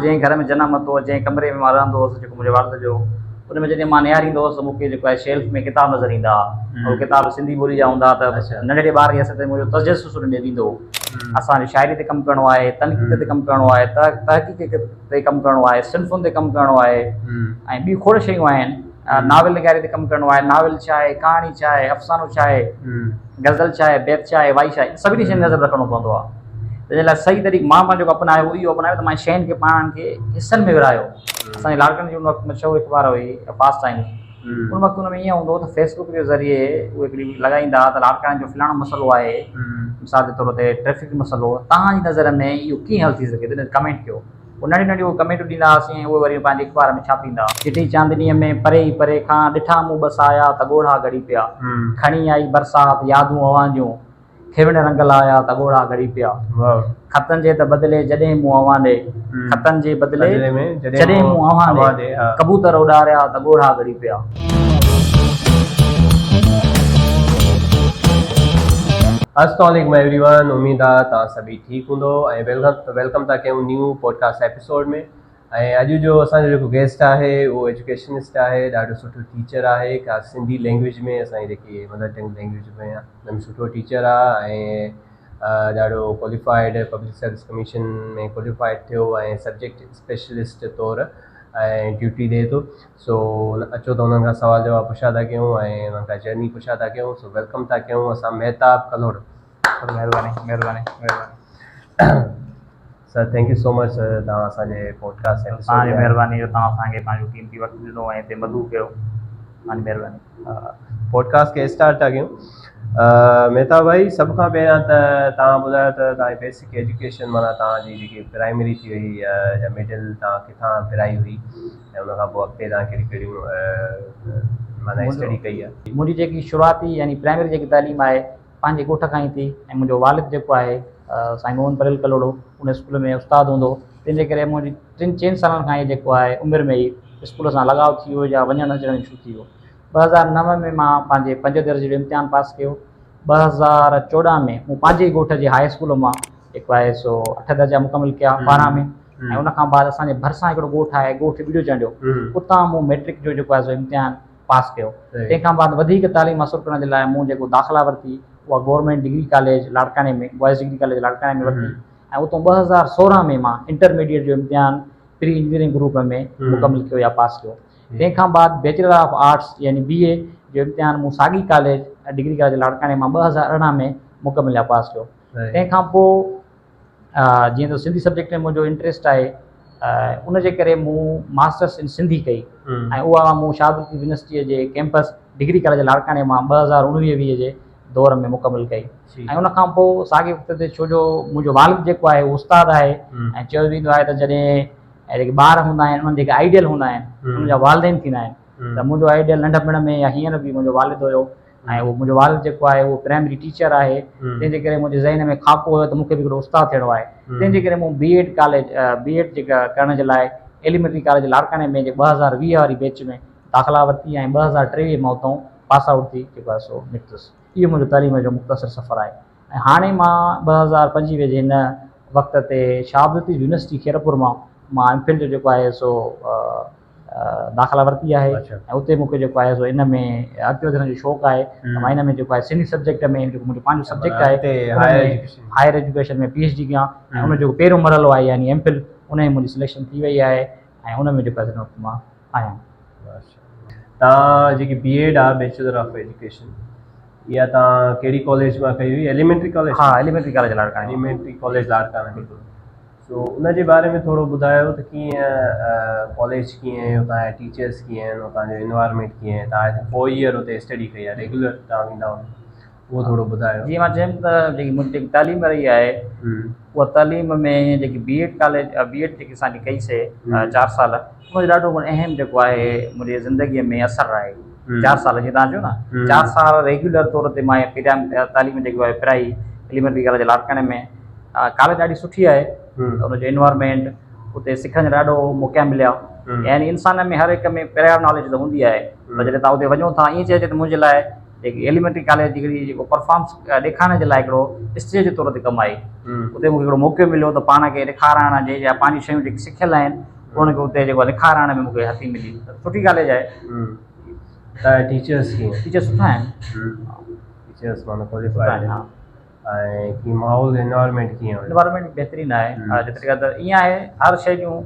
جنهن گهر ۾ جنم ورتو، جنهن ڪمري ۾ مان رهندو هوس جيڪو منهنجي والد جو هو، ان ۾ جڏهن مان نهاريندو هوس ته مون کي جيڪو آهي شيلف ۾ ڪتاب نظر ايندا ها. اهي ڪتاب سنڌي ٻولي جا هوندا ها ته ننڍڙي ٻار جي حيثيت ۾ منهنجو تجسس انهن ڏي ويندو هو. اسان کي شاعري تي ڪم ڪرڻو آهي، تنقيد تي ڪم ڪرڻو آهي، تحقيق تي ڪم ڪرڻو آهي، صنفن تي ڪم ڪرڻو آهي ۽ ٻيون کوڙ شيون آهن. ناول نگاري تي ڪم ڪرڻو آهي، ناول ڇا آهي، ڪهاڻي ڇا آهي، افسانو ڇا آهي، غزل ڇا آهي، بيت ڇا آهي، وائي ڇا آهي، سڀني شين نظر رکڻو پوندو آهي. تنهن جي لاء صحيح طريقو مان پنهنجو اپنايو اهو اپنايو ته مان شين کي پاڻ کي حصن ۾ ورهايو. اسان جي لاڙڪاڻي جي ان وقت مشهور اخبار هئي فاسٽ ٽائمز، ان وقت ان ۾ ائين هوندو هو ته فيس بڪ جي ذريعي اهي هڪڙي لڳائيندا ته لاڙڪاڻي جو فلاڻو مسئلو آهي، مثال جي طور تي ٽريفڪ جو مسئلو، توهان جي نظر ۾ اهو ڪيئن حل ٿي سگهي ٿو، ان تي ڪمينٽ ڪيو. پوء ننڍيون ننڍيون ڪمينٽون ڏيندا هئاسين ۽ اهي وري پنهنجي اخبار ۾ ڇاپيندا. چٽي چاندنيء ۾ پري ئي پري کان ڏٺا مون ٻه سايا ته ڳوڙها ڳڙي پيا. کڻي آئي برسات يادون اوهان جون، کيوڻ رنگ لايا ته ڳوڙها ڳڙي پيا. خطن جي ته بدلي جڏهن مون اوهان ڏي، خطن جي بدلي جڏهن مون اوهان ڏي، ڪبوتر اڏاريا ته ڳوڙها ڳڙي پيا. السلام عليڪم ايوري ون اميد آ توهان سڀئي ٺيڪ هوندو ۽ welcome ٿا ڪيون نيو پوڊڪاسٽ ايپيسوڊ ۾ ۽ اڄ جو اسان جو جيڪو گيسٽ آهي اهو ايجوڪيشنسٽ آهي ڏاڍو سٺو ٽيچر آهي خاص سنڌي لينگويج ۾ اسان جي جيڪي مدر ٽنگ لينگويج ۾ آهي سٺو ٽيچر آ ۽ ڏاڍو qualified public service commission ۾ qualified ٿيو ۽ سبجيڪٽ اسپيشلسٽ طور ۽ ڊيوٽي ڏي ٿو سو اچو ته انهن کان سوال جواب پڇا ٿا ڪيون ۽ انهن کان جرني پڇا ٿا ڪيون سو welcome ٿا ڪيون اسان مهتاب ڪلهوڙو. مهرباني مهرباني مهرباني. Sir thank you so much sir توهان اسان جي پوڊڪاسٽ ايپيسوڊ توهان جي مهرباني جو توهان اسان کي پنهنجو قيمتي وقت ڏنو ۽ هتي مدعو ڪيو توهان جي مهرباني. پوڊڪاسٽ کي اسٽارٽ ٿا ڪيون مهتاب ڀائي سڀ کان پهريان ته توهان ٻڌايو ته توهان جي بيسڪ ايجوڪيشن معنيٰ توهان جي جيڪي پرائمري ٿي وئي يا مڊل توهان ڪٿان پرائي هئي ۽ ان کان پوء اڳتي توهان ڪهڙيون ڪهڙيون معنيٰ اسٽڊي ڪئي آهي. منهنجي جيڪي شروعاتي يعني پرائمري جيڪي تعليم آهي پنهنجي ڳوٺ کان ئي ٿي ۽ منهنجو والد جيڪو آهي سائين محمد پريل ڪلهوڙو ان اسڪول ۾ استاد هوندو هو تنهن جي ڪري منهنجي ٽن چئن سالن کان ئي جيڪو آهي عمر ۾ ئي اسڪول سان لڳاء ٿي ويو يا وڃڻ اچڻ شروع ٿي ويو. 2009 ۾ مان پنهنجي پنج درجي جو امتحان پاس ڪيو. 2014 ۾ مون پنهنجي ئي ڳوٺ جي هاء اسڪول مان جيڪو آهي سو اٺ درجا مڪمل ڪيا 12 ۾ ۽ ان کان بعد اسان جي ڀرسان هڪڙو ڳوٺ آهي ڳوٺ ٻيڙو چانڊيو اتان مون ميٽرڪ جو جيڪو آهي سو امتحان پاس ڪيو. تنهن کان بعد وڌيڪ تعليم حاصل ڪرڻ جي لاء مون جيڪو داخلا ورتي اها گورنمينٽ ڊگري ڪاليج لاڙڪاڻي ۾ بوائز ڊگري ڪاليج لاڙڪاڻي ۾ ورتي ۽ اتان 2016 ۾ مان انٽرميڊيٽ جو امتحان پري انجنيئرنگ گروپ ۾ مڪمل ڪيو يا پاس ڪيو. تنهن کان بعد بيچلر آف آرٽس يعني بي اي جو امتحان مون ساڳي ڪاليج ڊگري ڪاليج لاڙڪاڻي مان 2018 ۾ مڪمل يا پاس ڪيو. تنهن کان پوء جيئن ته سنڌي سبجيڪٽ ۾ منهنجو انٽريسٽ آهي ان جي ڪري مون ماسٽرس ان سنڌي ڪئي ۽ اها مون شاهه عبداللطيف يونيورسٽيء جي ڪيمپس ڊگري ڪاليج لاڙڪاڻي مان 2019 20 جي دور ۾ مڪمل ڪئي ۽ ان کان پوء ساڳي وقت تي ڇو جو منهنجو والد جيڪو آهي اهو استاد آهي ۽ چيو ويندو آهي ته جڏهن جيڪي ٻار هوندا آهن انهن جيڪي آئيڊيل هوندا آهن انهن جا والدين ٿيندا آهن ته منهنجو آئيڊيل ننڍپڻ ۾ يا هينئر به منهنجو والد هيو ۽ اهو منهنجو والد جيڪو آهي اهو پرائمري ٽيچر آهي تنهن جي ڪري منهنجي ذهن ۾ خاڪو هيو ته مون کي به هڪڙو استاد ٿيڻو آهي تنهن جي ڪري مون B Ed college B Ed جيڪا ڪرڻ جي لاء ايليمينٽري ڪاليج لاڙڪاڻي ۾ 2020 واري بيچ ۾ داخلا ورتي ۽ 2023 مان اتان پاس آئوٽ ٿي جيڪو آهي سو نڪتس. اهو منهنجو تعليم جو مختصر سفر آهي ۽ هاڻي مان 2025 جي هن وقت تي شاهه عبداللطيف يونيورسٽي خيرپور مان مان ايم فل جو جيڪو آهي سو داخلا ورتي آهي ۽ اتي مون کي جيڪو آهي سو ان ۾ اڳتي وڌڻ جو شوق آهي ته مان ان ۾ جيڪو آهي سنڌي سبجيڪٽ ۾ جيڪو منهنجو پنهنجو سبجيڪٽ آهي higher education ۾ P H D ڪيان ۽ ان جو پهريون مرحلو آهي يعني ايم فل ان ۾ منهنجي سليڪشن ٿي وئي آهي ۽ ان ۾ جيڪو آهي سو مان آهيان. تان جيڪي بي ايڊ آ بيچلر آف ايجوڪيشن اها تان ڪهڙي ڪاليج مان ڪئي هئي ايليمينٽري ڪاليج؟ ها ايليمينٽري ڪاليج لاڙڪاڻي. ايليمينٽري ڪاليج لاڙڪاڻي بلڪل. سو ان جي باري ۾ ٿورو ٻڌايو ته ڪيئن ڪاليج ڪيئن اتان جا ٽيچرس ڪيئن آهن اتان جو انوائرمينٽ ڪيئن آهي تان I think four year اتي اسٽڊي ڪئي آهي ريگيولر تان ويندا هوندا اهو ٿورو ٻڌايو. جيئن مان چيم ته جيڪي منهنجي جيڪي تعليم رهي آهي اها تعليم ۾ جيڪي B Ed college B Ed جيڪي اسان جي ڪئي سي چار سال ان جو ڏاڍو اهم جيڪو آهي منهنجي زندگي ۾ اثر آهي چار سال جيئن تان چيو نه چار سال ريگيولر طور تي مان تعليم جيڪو آهي پرائي ايليمينٽري ڪاليج لاڙڪاڻي ۾ ڪاليج ڏاڍي سٺي آهي ان جو انوائرمينٽ اتي سکڻ جا ڏاڍو موقعا مليا يعني انسان ۾ هر هڪ ۾ پرائر ناليج ته هوندي آهي پر جڏهن تان اتي وڃو ٿا ائين چئجي ته منهنجي لاء جيڪي ايليمينٽري ڪاليج جي هڪڙي جيڪو پرفارمس ڏيکارڻ جي لاء هڪڙو اسٽيج جي طور تي ڪم آئي. اتي مون کي هڪڙو موقعو مليو ته پاڻ کي ڏيکارڻ جي يا پنهنجون شيون جيڪي سکيل آهن انهن کي اتي جيڪو ڏيکارڻ ۾ مون کي هٿي ملي ته سٺي ڪاليج آهي. تان ٽيچرس ڪيئن؟ ٽيچر سٺا آهن. ٽيچرس معنيٰ ڪواليفائيڊ آهن. ها. ۽ ڪيئن ماحول انوائرمينٽ ڪيئن هيو؟ انوائرمينٽ بهترين آهي. جيتري قدر ائين آهي هر شيء جون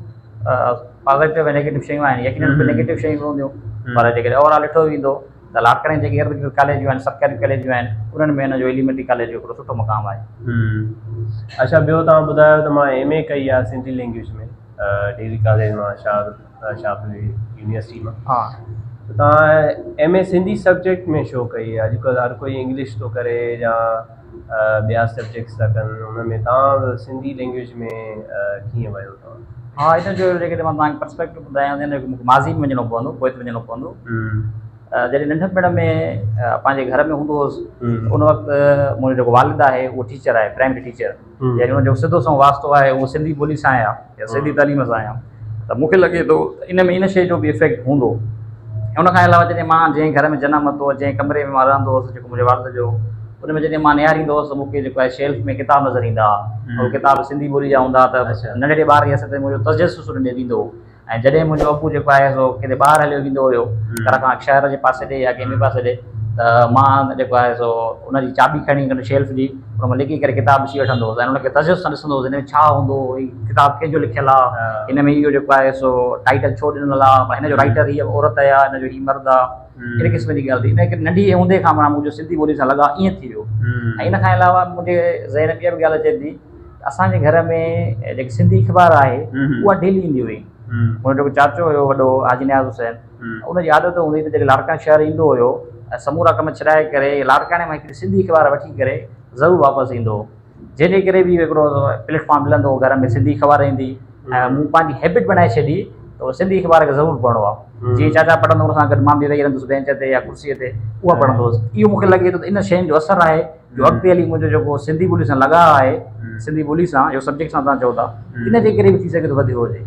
پازيٽو ۽ نيگيٽو شيون آهن يقينن نيگيٽو شيون به هونديون پر جيڪڏهن اوور آل ڏٺو ويندو ته لاڙڪاڻي جي جيڪي ارد گرد ڪاليجون آهن سرڪاري ڪاليجون آهن انهن ۾ هن جو ايليمينٽري ڪاليج جو هڪڙو سٺو مقام آهي. اڇا ٻيو توهان ٻڌايو ته مان ايم اي ڪئي آهي Sindhi language ۾ D V college مان شاهه شاهه يونيورسٽي مان ها ته توهان ايم اي سنڌي سبجيڪٽ ۾ ڇو ڪئي اڄڪلهه هر ڪوئي انگلش ٿو ڪري يا ٻيا سبجيڪٽس ٿا ڪن ان ۾ توهان سنڌي لينگويج ۾ ڪيئن ويو توهان؟ ها ان جو جيڪڏهن مان توهان کي پرسپيڪٽو ٻڌايان ته ان جو مون کي ماضي ۾ وڃڻو پوندو پوئتي وڃڻو پوندو جڏهن ننڍپڻ ۾ پنهنجي گهر ۾ هوندو هوس ان وقت منهنجو جيڪو والد آهي اهو ٽيچر آهي پرائمري ٽيچر يعني ان جو سڌو سنئون واسطو آهي اهو سنڌي ٻولي سان آهي يا سنڌي تعليم سان آهي ته مون کي لڳي ٿو ته ان ۾ ان شيء جو به افيڪٽ هوندو ان کان علاوه جڏهن مان جنهن گهر ۾ جنم ورتو جنهن ڪمري ۾ مان رهندو هوس جيڪو منهنجي والد جو ان ۾ جڏهن مان نهاريندو هوس ته مون کي جيڪو آهي شيلف ۾ ڪتاب نظر ايندا هئا اهي ڪتاب سنڌي ٻولي جا هوندا هئا ته ننڍڙي ٻار جي حيثيت ۾ منهنجو تجسس ان ڏي ويندو هو ۽ جڏهن منهنجو ابو جيڪو آهي سو ڪٿي ٻاهر هليو ويندو هيو گهر کان شهر جي پاسي ڏي يا ڪنهن ٻئي پاسي ڏي ته مان جيڪو آهي سو ان جي چاٻي کڻي ڪنهن شيلف جي ان مان لڪي ڪري ڪتاب ڏسي وٺندو هوس ۽ ان کي تجسس سان ڏسندو هوس هن ۾ ڇا هوندو هي ڪتاب ڪنهن جو لکيل آهي هن ۾ اهو جيڪو آهي سو ٽائيٽل ڇو ڏنل آهي هن جو رائيٽر هي عورت آهي يا هن جو هي مرد آهي ان قسم جي ڳالهه ٿي ان ڪري ننڍي هوندي کان معنيٰ منهنجو سنڌي ٻولي سان لڳاء ائين ٿي ويو ۽ ان کان علاوه منهنجي ذهن ۾ اها به ڳالهه اچي ٿي اسان جي گهر ۾ جيڪي سنڌي اخبار آهي اها ڊيلي ايندي هئي. منهنجو جيڪو چاچو هيو وڏو حاجي نياز حسين ان جي عادت هوندي هئي ته جڏهن لاڙڪاڻي شهر ايندو هيو ۽ سمورا ڪم ڇڏائي ڪري لاڙڪاڻي مان هڪڙي سنڌي اخبار وٺي ڪري ضرور واپس ايندو هو. جنهن جي ڪري به هڪڙو پليٽ فارم ملندو هو گهر ۾ سنڌي اخبار ايندي ۽ مون پنهنجي هيبٽ بڻائي ڇڏي ته سنڌي اخبار کي ضرور پڙهڻو آهي. جيئن چاچا پڙهندو هو ان سان گڏ مان به ويهي رهندس بينچ تي يا ڪرسيء تي اها پڙهندو هوس. اهو مون کي لڳي ٿو ته ان شين جو اثر آهي جو اڳتي هلي منهنجو جيڪو سنڌي ٻولي سان لڳاء آهي سنڌي ٻولي سان يو سبجيڪٽ سان توهان چئو ٿا ان جي ڪري به ٿي سگهي ٿو وڌيو هجي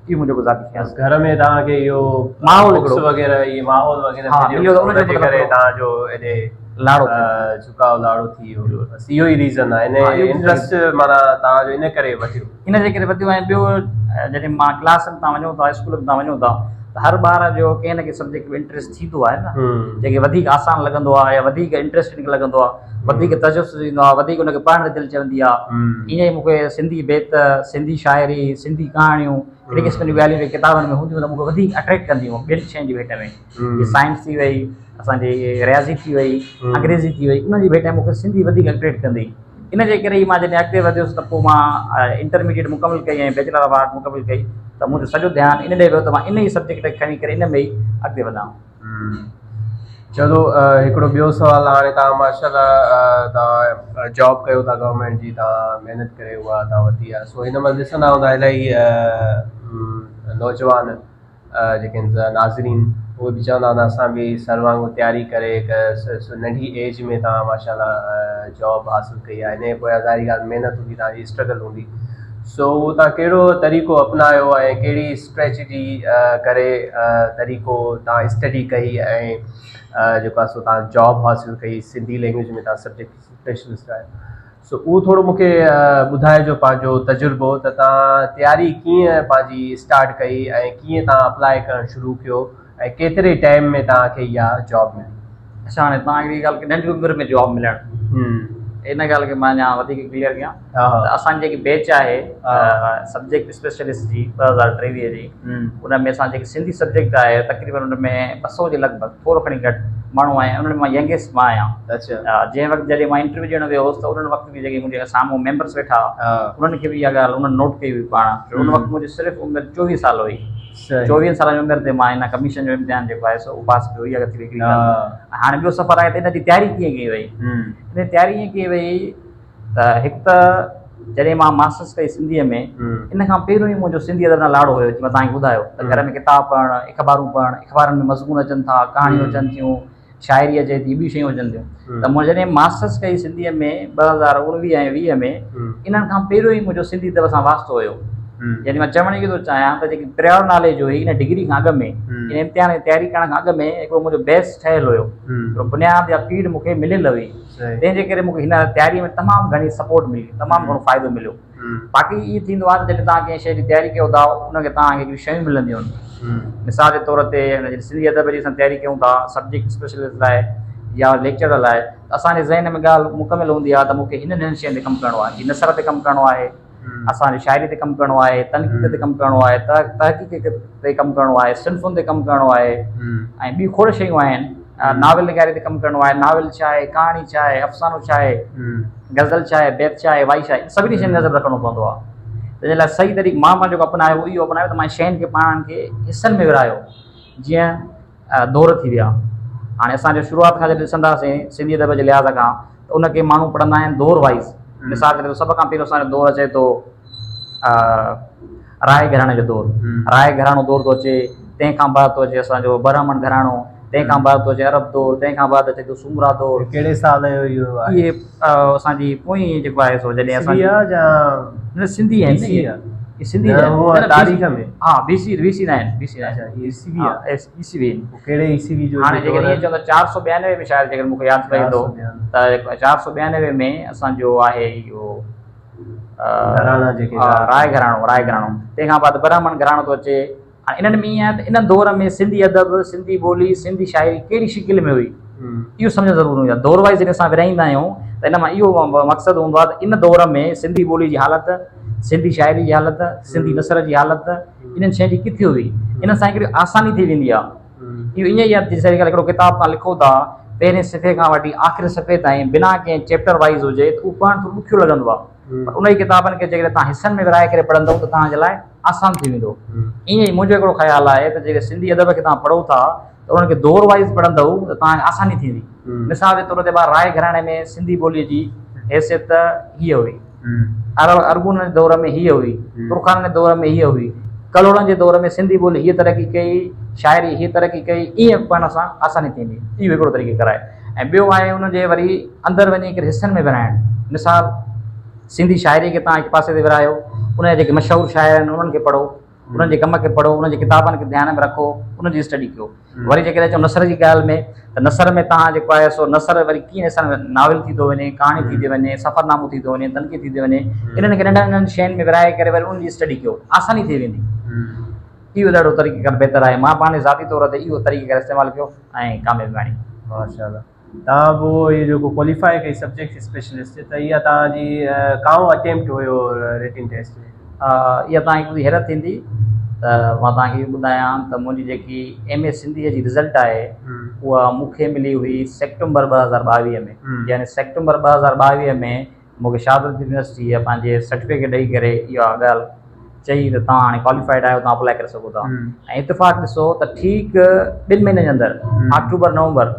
اهو منهنجو ذاتي خيال بس گهر ۾ توهان کي اهو ماحول هڪڙو وغيره اهي ماحول وغيره ها مليو ته ان جي ڪري توهان جو ايڏي لاڙو جهڪاء لاڙو ٿي ويو بس اهو ئي ريزن آهي ان انٽرسٽ معنيٰ توهان جو ان ڪري وڌيو ان جي ڪري وڌيو ۽ ٻيو جڏهن مان ڪلاس ۾ توهان وڃو ٿا اسڪول ۾ توهان وڃو ٿا ته هر ٻار جو ڪنهن نه ڪنهن سبجيڪٽ ۾ انٽريسٽ ٿيندو آهي نه جنهن کي وڌيڪ آسان لڳندو آهي يا وڌيڪ انٽريسٽنگ لڳندو آهي وڌيڪ تجسس ايندو آهي وڌيڪ ان کي پڙهڻ تي دل چوندي آهي ائين ئي مون کي سنڌي بيت سنڌي شاعري سنڌي ڪهاڻيون اهڙي قسم جون ڳالهيون جيڪي ڪتابن ۾ هونديون ته مون کي وڌيڪ اٽريڪٽ ڪنديون هيون ٻين شين جي ڀيٽ ۾ جيئن سائنس ٿي وئي اسان جي رياضي ٿي وئي انگريزي ٿي وئي انهن جي ڀيٽ ۾ مون کي سنڌي وڌيڪ اٽريڪٽ ڪندي هئي ان جي ڪري ئي مان جڏهن اڳتي وڌيس ته پوء مان انٽرميڊيٽ مڪمل ڪئي ۽ بيچلر آف آرٽ مڪمل ڪئي ته منهنجو سڄو ڌيان ان ڏي ويو ته مان ان ئي سبجيڪٽ کي کڻي ڪري ان ۾ ئي اڳتي وڌان. چلو هڪڙو ٻيو سوال هاڻي توهان ماشاء الله توهان جاب ڪيو ٿا گورنمينٽ جي توهان محنت ڪري اها توهان ورتي آهي سو هن مهل ڏسندا هوندا الاهي نوجوان جيڪي آهن ناظرين اهي به چوندا هوندا اسان به سر وانگر تياري ڪري هڪ ننڍي ايج ۾ توهان ماشاء الله جاب حاصل ڪئي آهي ان جي پويان ظاهري ڳالهه محنت هوندي توهان جي اسٽرگل هوندي سو اهو توهان ڪهڙو طريقو اپنايو ۽ ڪهڙي اسٽريٽجي ڪري طريقو توهان اسٽڊي ڪئي ۽ جيڪو آهي سو توهان جاب حاصل ڪئي سنڌي لينگويج ۾ توهان سبجيڪٽ اسپيشلسٽ آهيو سو اهو ٿورو مون کي ٻڌائجو پنهنجو تجربو ته توهان تياري ڪيئن پنهنجي اسٽارٽ ڪئي ۽ ڪيئن توهان اپلائي ڪرڻ شروع ڪيو ۽ ڪيتري ٽائيم ۾ توهان کي اها جاب ملي. اڇا هاڻي توهان هڪڙي ڳالهه ڪئي ننڍي عمر ۾ جاب ملڻ ان ڳالهه کي مان اڃا وڌيڪ ڪليئر ڪيان ته اسان جي جيڪي بيچ آهي سبجيڪٽ اسپيشلسٽ جي 2023 جي ان ۾ اسان جيڪي سنڌي سبجيڪٽ آهي تقريبن ان ۾ 200 جي لڳ ڀڳ ٿورو کڻي گهٽ ماڻهو آهن انهن ۾ مان ينگيسٽ مان آهيان جنهن وقت جڏهن مان انٽرويو ڏيڻ ويو هوس ته انهن وقت به جيڪي منهنجي سامهون ميمبرس ويٺا هئا انهن کي به اها ڳالهه انهن نوٽ ڪئي هئي پاڻ ان وقت منهنجي صرف عمر 24 سال هئي 24 سالن جي عمر تي مان ان ڪميشن جو امتحان جيڪو آهي سو پاس ڪيو اها ٿي وئي هڪڙي ڳالهه هاڻي ٻيو سفر آهي ته ان جي تياري ڪيئن ڪئي وئي ان جي تياري ائين ڪئي وئي ته هڪ ته جڏهن مان ماسٽرس ڪئي سنڌيء ۾ ان کان پهريون ئي منهنجو سنڌي ادب ڏانهن لاڙو هيو جيئن مان توهان کي ٻڌايو ته گهر ۾ ڪتاب پڙهڻ اخبارون پڙهڻ اخبارن ۾ مضمون اچن ٿا ڪهاڻيون اچن ٿيون شاعري اچي ٿي ٻيون شيون اچن ٿيون ته مون جڏهن ماسٽرس ڪئي سنڌيء ۾ 2019 ۽ 20 ۾ انهن کان پهريون ئي منهنجو سنڌي ادب سان واسطو هيو. يعني مان چوڻ اهو ٿو چاهيان ته جيڪي پرائر ناليج هئي ان ڊگري کان اڳ ۾، ان امتحان جي تياري ڪرڻ کان اڳ ۾ هڪڙو منهنجو بيس ٺهيل هيو، هڪڙو بنياد يا پيڙهه مون کي مليل هئي، تنهن جي ڪري مون کي هن تياري ۾ تمام گهڻي سپورٽ ملي، تمام گهڻو فائدو مليو. باقي ائين ٿيندو آهي ته جڏهن توهان ڪنهن شيء جي تياري ڪيو ٿا ان کي توهان کي هڪڙيون شيون ملنديون آهن. مثال جي طور تي جڏهن سنڌي ادب جي اسان تياري ڪيون ٿا سبجيڪٽ اسپيشلسٽ لاء يا ليڪچرر لاء ته اسان جي ذهن ۾ ڳالهه مڪمل هوندي آهي ته مون کي هنن هنن شين تي ڪم ڪرڻو آهي، جيئن نثر تي ڪم ڪرڻو آهي، اسان کي شاعري تي ڪم ڪرڻو آهي، تنقيد تي ڪم ڪرڻو آهي، تحقيق تي ڪم ڪرڻو آهي، صنفن تي ڪم ڪرڻو آهي ۽ ٻيون کوڙ شيون آهن. ناول نگاري تي ڪم ڪرڻو آهي، ناول ڇا آهي، ڪهاڻي ڇا آهي، افسانو ڇا آهي، غزل ڇا آهي، بيت ڇا آهي، وائي ڇا آهي، سڀني شين نظر رکڻو پوندو آهي. تنهن جي لاء صحيح طريقو مان پنهنجو اپنايو اهو اپنايو ته مان شين کي پاڻ کي حصن ۾ ورهايو، جيئن دور ٿي ويا. هاڻي اسان جو شروعات کان جڏهن ڏسنداسين سنڌي ادب جي لحاظ کان ته ان کي ماڻهو پڙهندا آهن دور وائيز. مثال جي طور سڀ کان پهريون اسان جو دور اچي ٿو راء گهراڻي جو دور، راء گهراڻو دور ٿو اچي، تنهن کان بعد ٿو اچي اسان جو برهمڻ گهراڻو، تنهن کان بعد ٿو اچي عرب دور، تنهن کان بعد اچي ٿو سومرا دور. ڪهڙي سال جو اهو آهي؟ اهي اسان جي پوئين جيڪو آهي سو جڏهن اسان عيسوي آهي يا نه سنڌي آهن بي سي آهي؟ اهي سنڌي نه هونء تاريخ ۾ ها بي سي بي سي نه آهن بي سي نه اڇا عيسوي آهي عيسوي آهن. پوء ڪهڙي عيسوي جو هاڻي جيڪڏهن ائين چون ته 492 ۾ شايد جيڪڏهن مون کي ياد پئي ٿو ته 492 ۾ اسان جو آهي اهو گهراڻا جيڪي راء گهراڻو، راء گهراڻو، تنهن کان بعد برهمڻ گهراڻو ٿو اچي. هاڻي انهن ۾ ائين آهي ته ان دور ۾ سنڌي ادب، سنڌي ٻولي، سنڌي شاعري ڪهڙي شڪل ۾ هئي، اهو سمجهڻ ضروري هوندو آهي. دور وائيز جڏهن اسان ورهائيندا آهيون ته ان مان اهو مقصد هوندو آهي ته ان دور ۾ سنڌي ٻولي جي حالت، سنڌي شاعري جي حالت، سنڌي نثر جي حالت، انهن شين جي ڪٿي هئي، ان سان هڪڙي آساني ٿي ويندي آهي. اهو ائين ئي آهي جيسين هڪڙو ڪتاب توهان لکو ٿا، پهرين صفحي کان وٺي آخري صفحي تائين بنا ڪنهن چيپٽر وائيز هجي ته اهو پڙهڻ ٿورو ڏکيو لڳندو آهي. پر انهي ڪتابن کي جيڪڏهن توهان حصن ۾ ورهائي ڪري پڙهندؤ ته توهان جي لاء آسان ٿي ويندو. ائين ئي منهنجو هڪڙو خيال آهي ته جيڪڏهن سنڌي ادب کي توهان پڙهو ٿا ته انهن کي دور وائيز پڙهندؤ ته توهان کي آساني ٿيندي. مثال جي طور تي ٻار راء گهراڻي ۾ سنڌي ٻوليء جي حيثيت هيء هئي. ارغونن جي دور ۾ هيء هئي. ترخانن جي دور ۾ هيء هئي. ڪلهوڙن جي دور ۾ سنڌي ٻولي هيء ترقي ڪئي، شاعري هيء ترقي ڪئي. ائين پڙهڻ سان آساني ٿيندي. اهو هڪڙو طريقيڪار آهي. ۽ ٻيو آهي ان جي وري اندر وڃي ڪري حصن ۾ ورهائڻ. مثال سنڌي شاعري کي توهان هڪ پاسي تي ورهايو، ان جا جيڪي مشهور شاعر آهن انهن کي پڙهو، انهن جي ڪم کي پڙهو، انهن جي ڪتابن کي ڌيان ۾ رکو، انهن جي اسٽڊي ڪيو. وري جيڪڏهن چئون نثر جي ڳالهه ۾ ته نثر ۾ توهان جيڪو آهي سو نثر وري ڪيئن حصن ۾ ناول ٿي ٿو وڃي، ڪهاڻي ٿي ٿي وڃي، سفرنامو ٿي ٿو وڃي، تنقيد ٿي ٿي وڃي، انهن کي ننڍن ننڍن شين ۾ ورهائي ڪري وري انهن جي اسٽڊي ڪيو، آساني ٿي ويندي. اهو ڏاڍو طريقيڪار بهتر آهي. مان پنهنجي ذاتي طور تي اهو طريقيڪار استعمال ڪيو ۽ ڪاميابي ماڻي. ماشاءالله توهان پوء اهو جيڪو ڪواليفائي ڪئي سبجيڪٽ اسپيشلسٽ ته اها توهان جي ڪائون اٽيمپٽ هيو رٽن ٽيسٽ ۾؟ اها توهان کي ٻڌي حيرت ٿيندي ته مان توهان کي اهو ٻڌايان ته منهنجي جيڪي ايم اي سنڌيء جي رزلٽ آهي اها مون کي ملي هئي سيپٽمبر 2022 ۾ يعني سيپٽمبر 2022 ۾ مون کي شاهه عبداللطيف يونيورسٽيء پنهنجي سرٽيفڪيٽ ڏئي ڪري اها ڳالهه چئي ته توهان هاڻي ڪواليفائيڊ آهيو توهان اپلائي ڪري سگهو ٿا ۽ اتفاق ڏسو ته ٺيڪ ٻن مهينن جي اندر آڪٽوبر نومبر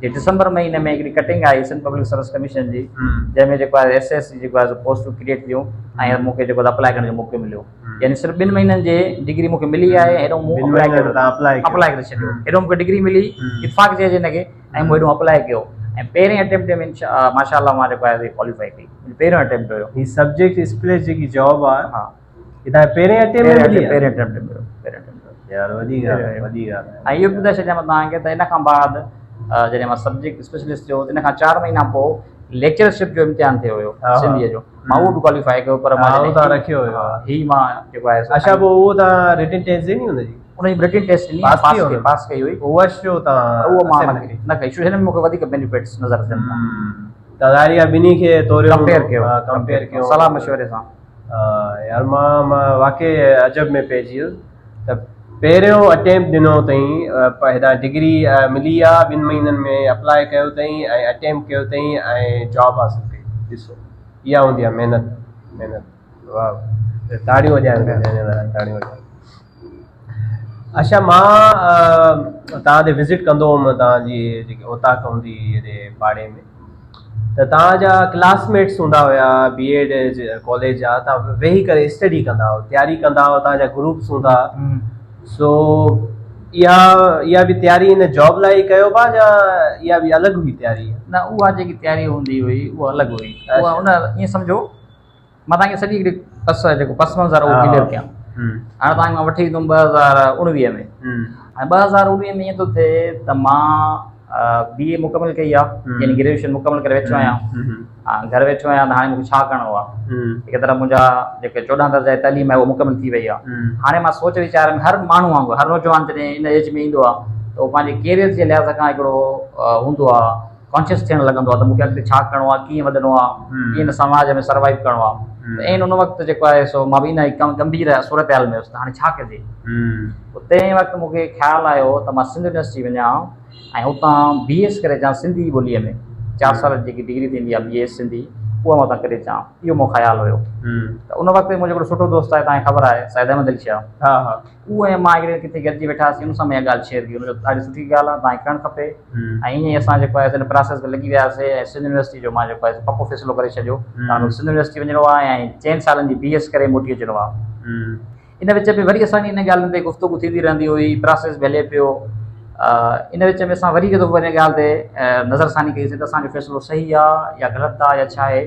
جي ڊسمبر مهيني ۾ هڪڙي ڪٽنگ آئي سنڌ پبلڪ سروس ڪميشن جي جنهن ۾ جيڪو آهي ايس ايس جيڪو آهي پوسٽون ڪريئيٽ ٿيون ۽ مون کي جيڪو اپلائي ڪرڻ جو موقعو مليو يعني صرف ٻن مهينن جي ڊگري مون کي ملي آهي هيڏو مون اپلائي ڪيو اپلائي ڪري ڇڏيو هيڏو مون کي ڊگري ملي اتفاق چئجي هن کي ۽ مون هيڏو اپلائي ڪيو ۽ پهرين اٽيمپٽ ۾ ماشاء الله مان جيڪو آهي ڪواليفائي ڪئي پهريون اٽيمپٽ هيو. هي سبجيڪٽ اسپليس جيڪي جاب آ ها هي تان پهرين اٽيمپٽ ۾ ملي آ؟ پهرين اٽيمپٽ ۾ مليو پهرين اٽيمپٽ يار وڏي ڳالهه آهي وڏي ڳالهه آهي. ۽ اهو به ٻڌائي ڇڏيان مان توهان کي ته ان کان بعد جڏهن مان سبجيڪٽ اسپيشلسٽ ٿيو ان کان 4 مهينا پوء ليڪچرشپ جو امتحان ٿيو هيو سنڌيء جو مان اهو به ڪواليفائي ڪيو پر مان جڏهن تان رکيو هيو هي مان جيڪو آهي اڇا پوء اهو تان رٽن ٽيسٽ ڏني ان جي ان جي رٽن ٽيسٽ ڏني پاس ڪئي پاس ڪئي هئي اها شو تان اهو مان نه ڪئي ڇو هن ۾ مون کي وڌيڪ بينيفٽس نظر اچن ٿا. ته ظاهري آ ٻنهي کي توريو ڪمپيئر ڪيو ڪمپيئر ڪيو صلاح مشوري سان. يار مان مان واقعي عجب ۾ پئجي ويس ته پهريون اٽيمپٽ ڏنو اٿئي هيڏانهن ڊگري ملي آ ٻن مهينن ۾ اپلاء ڪيو اٿئي ۽ اٽيمپٽ ڪيو اٿئي ۽ جاب حاصل ڪئي ڏسو اها هوندي آ محنت محنت واهه تاڙيون وڄائڻ گهرجن تاڙيون وڄائڻ اڇا مان توهان تي وزٽ ڪندو هوم توهان جي جيڪي اوطاق هوندي هئي هيڏي پاڙي ۾ ته توهان جا ڪلاس ميٽس هوندا هيا بي ايڊ ڪاليج جا توهان ويهي ڪري اسٽڊي ڪندا هئا تياري ڪندا هئا توهان جا گروپس هوندا سو اها اها به تياري ان جاب لاء ئي ڪيو پيا يا اها به الڳ هئي تياري؟ نه اها جيڪي تياري هوندي هئي اها الڳ هئي اها ان ائين سمجهو مان توهان کي سڄي هڪڙي پس جيڪو پس منظر اهو ڪليئر ڪيان. هاڻي توهان کي مان وٺي ايندم 2019 ۾. هاڻي 2019 ۾ ائين ٿو ٿئي ته مان بي اي مڪمل ڪئي آ يعني گريجوئيشن مڪمل ڪري ويٺو آهيان. گهر ويٺو آهيان ته هاڻي مونکي ڇا ڪرڻو آ. هڪ طرف منهنجا جيڪي 14 درجا جي تعليم آهي اها مڪمل ٿي وئي آ. هاڻي مان سوچ ويچار ۾ هر ماڻهو وانگر هر نوجوان جڏهن ان ايج ۾ ايندو آ ته اهو پنهنجي ڪيريئر جي لحاظ کان هڪڙو هوندو آ ڪانشس ٿيڻ لڳندو آهي ته مون کي اڳتي ڇا ڪرڻو آهي، ڪيئن وڌڻو آهي، ڪيئن هن سماج ۾ سروائيو ڪرڻو آهي. ته عين ان وقت جيڪو آهي سو مان به ان گنڀير صورتحال ۾ هيس ته هاڻي ڇا ڪجي. پوء تنهن وقت مون کي خيال آيو ته مان سنڌ يونيورسٽي وڃان ۽ اتان بي ايس ڪري اچان سنڌي ٻوليء ۾، چار سال جي جيڪي ڊگري ٿيندي آهي بي ايس سنڌي اها مان اتان ڪري اچان. اهو منهنجو خيال هيو. ته ان وقت منهنجو هڪڙو سٺو دوست آهي، توهان کي خبر آهي، سيد احمد علي شاهه. اهو ۽ مان هڪڙي ڪٿي گڏجي ويٺاسين ان سان مان اها ڳالهه شيئر ڪئي ان چيو ڏاڍي سٺي ڳالهه آهي توهان کي ڪرڻ کپي ۽ ائين ئي اسان جيڪو آهي ان پراسيس ۾ لڳي وياسي ۽ سنڌ يونيورسٽي جو مان جيڪو آهي پڪو فيصلو ڪري ڇڏيو ته هاڻي مونکي سنڌ يونيورسٽي وڃڻو آهي ۽ چئن سالن جي بي ايس ڪري موٽي اچڻو آهي ان وچ ۾ وري اسان جي ان ڳالهين تي گفتگو ٿيندي رهندي هئي پراسيس به هلي پيو ان وچ ۾ اسان وري هڪ دفعو ان ڳالهه تي نظر ثاني ڪئي سي ته اسان جو فيصلو صحيح آهي يا غلط آهي يا ڇا آهي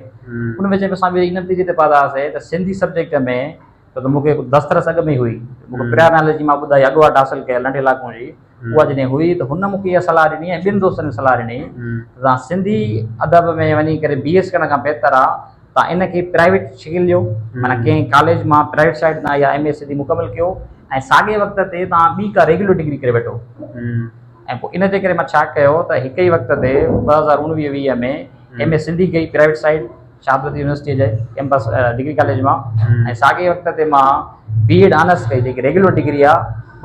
ان وچ ۾ اسان به ان نتيجي تي پهتاسي ته سنڌي سبجيڪٽ ۾ ڇو ته مون کي دسترس اڳ ۾ ئي هئي. مون کي پريا نالي جي مان ٻڌائي اڳواٽ حاصل ڪيل ننڍي لاڪون جي اها جڏهن هئي ته هن مون کي اها صلاح ڏني ۽ ٻين دوستن به صلاح ڏني ته توهان سنڌي ادب ۾ وڃي ڪري بي ايس ڪرڻ کان بهتر آهي توهان ان کي پرائيويٽ شڪل ڏيو معنيٰ ڪنهن ڪاليج مان پرائيويٽ سائيڊ تان اها ايم اي سنڌي مڪمل ڪيو ۽ ساڳئي وقت تي توهان ٻي ڪا ريگيولر ڊگري ڪري وٺو ۽ پوء ان جي ڪري مان ڇا ڪيو ته هڪ ئي وقت تي 2019 20 ۾ ايم اي سنڌي ڪئي پرائيويٽ سائيڊ شاهه عبداللطيف يونيورسٽيء جي ڪئمپس ڊگري ڪاليج مان ۽ ساڳئي وقت تي مان بي ايڊ آنرس ڪئي جيڪي ريگيولر ڊگري آ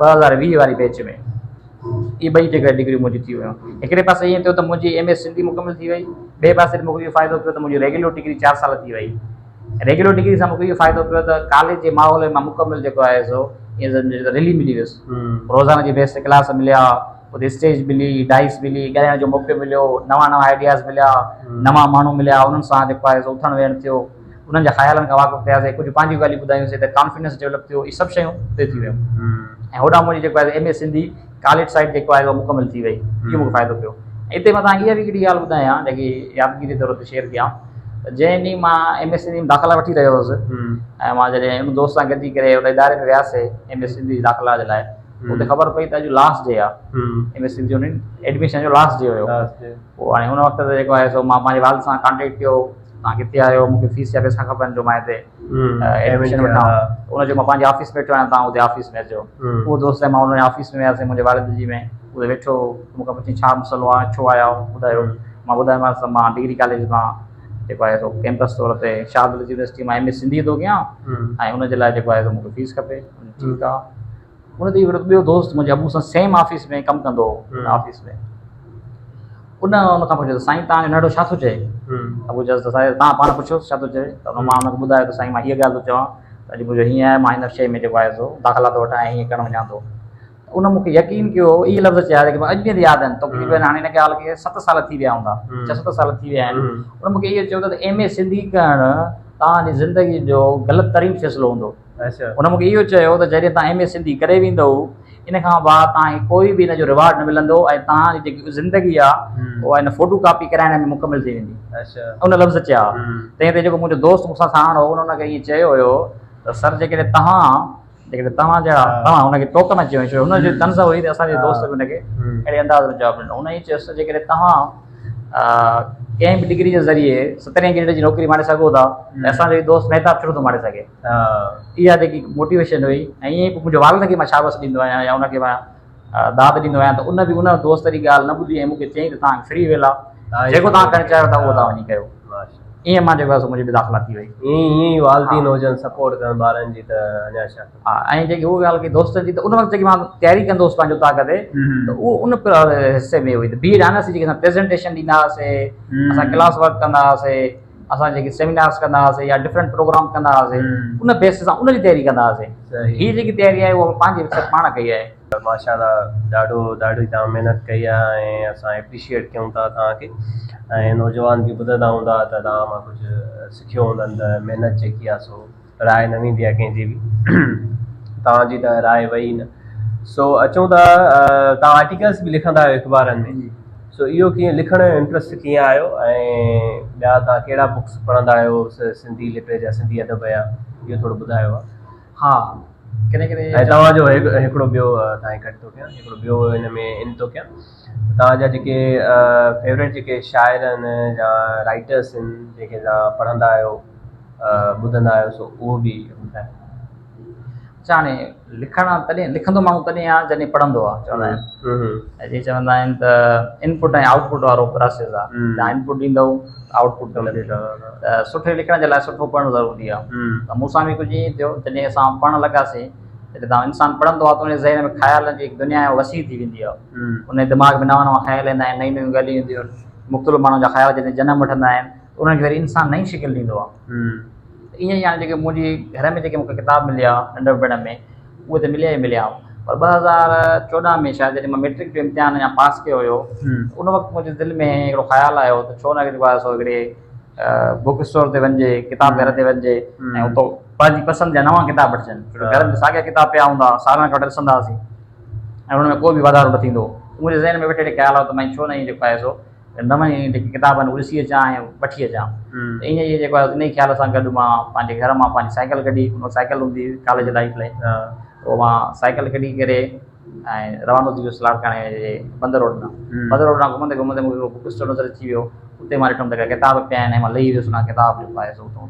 2020 واري بيچ ۾ اهي ٻئي جيڪا ڊگريون منهنجي ٿي ويون هڪڙي پاسي ائين ٿيو ته منهنجي ايم اي سنڌي مڪمل ٿي وئي ٻئي پاسي مون کي اهو فائدو پيو ته منهنجي ريگيولر ڊگري چار سال ٿي وئي ريگيولر ڊگري سان مون کي اهو فائدو پيو ته ڪاليج جي ماحول ۾ مان مڪمل جيڪو آهي سو ائين سمجهه ته رلي ملي ويس روزانه جي بيس تي ڪلاس مليا اتي اسٽيج ملي، ڊائس ملي، ڳالهائڻ جو موقعو مليو، نوان نوان آئيڊياز مليا، نوان ماڻهو مليا، انهن سان جيڪو آهي سو اٿڻ ويهڻ ٿيو، انهن جي خيالن کان واقف ٿياسين، ڪجهه پنهنجون ڳالهيون ٻڌايونسين ته ڪانفيڊنس ڊيولپ ٿيو، اهي سڀ شيون اتي ٿي ويون ۽ هوڏانهن منهنجي جيڪو آهي M A Sindhi college side جيڪو آهي اها مڪمل ٿي وئي، اهو مونکي فائدو پيو. اتي مان توهان کي اها به هڪڙي ڳالهه ٻڌايان جيڪي يادگيري طور تي شيئر ڪيان ته جنهن ڏينهن مان ايم اي سنڌي ۾ داخلا وٺي رهيو هوس ۽ مان جڏهن ان دوست سان گڏجي ڪري ان اداري ۾ وياسي ايم اي سنڌي جي داخلا جي لاء اتي خبر پئي ته اڄ لاسٽ ڊي آ ايم ايس سي جو ايڊميشن جو لاسٽ ڊي هيو پوء هاڻي ان وقت تي جيڪو آهي سو مان پنهنجي والد سان ڪانٽيڪٽ ڪيو توهان ڪٿي آهيو مون کي فيس جا پئسا کپن جو مان هتي ايڊميشن وٺان ان جو مان پنهنجي آفيس ويٺو آهيان توهان اتي آفيس ۾ اچو اهو دوست ۽ مان ان آفيس ۾ وياسين منهنجي والد جي ۾ اتي ويٺو مون کان پڇي ڇا مسئلو آهي ڇو آيا آهيو ٻڌايو مان ٻڌايومانس ته مان ڊگري ڪاليج مان جيڪو آهي سو ڪيمپس طور تي شاهه عبداللطيف يونيورسٽي مان ايم اي سنڌي ٿو ڪيان ۽ ان جي لاء جيڪو آهي سو مون کي فيس کپي ٺيڪ آهي ان تي هڪڙو ٻيو دوست منهنجي ابو سان سيم آفيس ۾ ڪم ڪندو هو آفيس ۾ ان ان کان پڇيو ته سائين توهان جو ننڍو ڇا ٿو چئي ابو چيس ته سائين توهان پاڻ پڇيوس ڇا ٿو چئي ته مان هن کي ٻڌايو ته سائين مان هيء ڳالهه ٿو چوان ته اڄ منهنجو هيئن آهي مان هن شيء ۾ جيڪو آهي سو داخلا ٿو وٺان ۽ هيئن ڪرڻ وڃان ٿو ان مون کي يقين ڪيو اهي لفظ چيا جيڪي اڄ به ياد آهن تقريبن هاڻي هن ڳالهه کي 7 سال ٿي ويا هوندا 6 7 سال ٿي ويا آهن ان مون کي اهو چيو ته ايم اي سنڌي ڪرڻ توهان جي زندگي جو غلط ترين فيصلو هوندو هن مون کي اهو چيو ته جڏهن توهان ايم اي سنڌي ڪري ويندؤ ان کان بعد توهان کي ڪوئي به ان جو ريوارڊ نه ملندو ۽ توهان جي جيڪي زندگي آهي اها ان فوٽو ڪاپي ڪرائڻ ۾ مڪمل ٿي ويندي. ان لفظ چيا. تنهن تي جيڪو منهنجو دوست مون سان ساڻ هو ان ان کي ائين چيو هيو ته سر جيڪڏهن توهان جيڪڏهن توهان جهڙا توهان هن کي ٽوڪ ۾ چيو ڇو هن جي طنز هئي ته اسان جي دوست به هن کي اهڙي انداز ۾ جواب ڏنو. هن ائين چيس ته جيڪڏهن توهان ڪنهن به ڊگري جي ذريعي سترهين گريڊ جي نوڪري ماڻي سگهو ٿا ته اسان جو هي دوست مهتاب ڇو نٿو ماڻي سگهي. اها جيڪي موٽيويشن هئي ۽ ائين ئي پوء منهنجي والد کي مان شابس ڏيندو آهيان يا ان کي مان داد ڏيندو آهيان ته ان به ان دوست جي ڳالهه نه ٻڌي ۽ مون کي چيائين ته توهان کي فري ويل آهي جيڪو توهان ڪرڻ چاهيو ٿا اهو توهان وڃي ڪيو. ائين مان جيڪو آهي سو منهنجي به داخلا ٿي وئي. ائين ئي والدين هجن سپورٽ ڪن ٻارن جي ته اڃا ڇا کپي. ها ۽ جيڪي اها ڳالهه ڪئي دوستن جي ته ان وقت جيڪي مان تياري ڪندو هوس پنهنجو طاقت تي ته اهو ان حصي ۾ هئي ته بي ايڊ آنرس جي جيڪي اسان پريزنٽيشن ڏيندا هئاسي اسان ڪلاس ورڪ ڪندا هئاسي اسان جيڪي سيمينارس ڪندا هئاسي يا ڊفرنٽ پروگرام ڪندا هئاسي ان بيس سان ان جي تياري ڪندا هئاسي هي جيڪي تياري آهي اها پنهنجي پاڻ ڪئي آهي. ماشاءالله ڏاڍو ڏاڍي توهان محنت ڪئي آهي ۽ اسان اپريشيئيٽ ڪيون ٿا توهان کي ۽ نوجوان به ٻڌندا هوندا ته توهان مان ڪجهه سکيو هوندن ته محنت جيڪي آهي سو راء نه ويندي آهي ڪنهن جي به توهان جي ته راء وئي نه سو اچون ٿا توهان آرٽيڪلس به لکندا آهيو اخبارن ۾ سو اهو ڪيئن لکڻ جو انٽرسٽ ڪيئن آيو ۽ ٻيا توهان ڪهڙا بڪس پڙهندا آهيو سنڌي لٽريچر سنڌي ادب جا. اهو ٿورو ٻڌايو ها. ها ڪڏهن ڪڏهن. ۽ توهان جو هڪڙو ٻيو توهان کي ڪٽ ٿو ڪيان هڪڙو ٻيو هن ۾ ان ٿو ڪيان توهان جا جيڪي فيوريٽ جيڪي شاعر آهن يا رائٽرس آهن جيڪي توهان پڙهندا آهيو ٻڌندا آهيو سو اهو به ٻڌايو. اڇا هاڻي لکڻ تڏهن لکندو ماڻهو تڏهن آهي جڏهن پڙهندو آهي چوندا آهن ۽ جي چوندا آهن ته انپٽ ۽ آئوٽ پٽ وارو پراسيس آهي توهان انپٽ ڏيندو آئوٽ پٽ ملندو ته سٺي لکڻ جي لاء سٺو پڙهڻ ضروري آهي ته مون سان به ڪجهه ائين ٿيو جڏهن اسان پڙهڻ لڳاسين جڏهن توهان انسان پڙهندو آهي ته ان جي ذهن ۾ خيالن جي هڪ دنيا وسيع ٿي ويندي آهي ان جي دماغ ۾ نوان نوان خيال ايندا آهن نيون نيون ڳالهيون اينديون آهن مختلف ماڻهن جا خيال جڏهن جنم وٺندا آهن انهن کي وري انسان نئين شڪل ڏيندو آهي ائين ئي هاڻي جيڪي منهنجي گهر ۾ جيڪي مون کي ڪتاب مليا ننڍپڻ ۾ اهي ته مليا ئي مليا پر 2014 ۾ شايد جڏهن مان ميٽرڪ جو امتحان اڃا پاس ڪيو هيو ان وقت منهنجي دل ۾ هڪڙو خيال آيو ته ڇو نه جيڪو آهي سو هڪڙي بڪ اسٽور تي وڃجي ڪتاب گهر تي وڃجي ۽ اتو پنهنجي پسند جا نوان ڪتاب وٺجن ڇو جو گهر ۾ ساڳيا ڪتاب پيا هوندا سالن کان وٺي ڏسندا هئاسين ۽ ان ۾ ڪو به واڌارو نه ٿيندو منهنجي ذهن ۾ ويٺي ويٺي خيال آيو ته مان ڇو نه ائين جيڪو آهي سو نوان ئي جيڪي ڪتاب آهن اهي ڏسي اچان ۽ وٺي اچان ته ائين ئي جيڪو آهي ان ئي خيال سان گڏ مان پنهنجي گهر مان پنهنجي سائيڪل ڪڍي ان وقت سائيڪل هوندي هئي ڪاليج لائيف لاء پوء مان سائيڪل ڪڍي ڪري ۽ روانو ٿي ويس لاڙڪاڻي جي بندر روڊ ڏانهن بندر روڊ ڏانهن گهمندي گهمندي مون کي هڪڙو بڪ اسٽور نظر اچي ويو اتي مان ڏٺم ته هڪڙا ڪتاب پيا آهن ۽ مان لهي ويس ان ڪتاب جو پائي سو اتان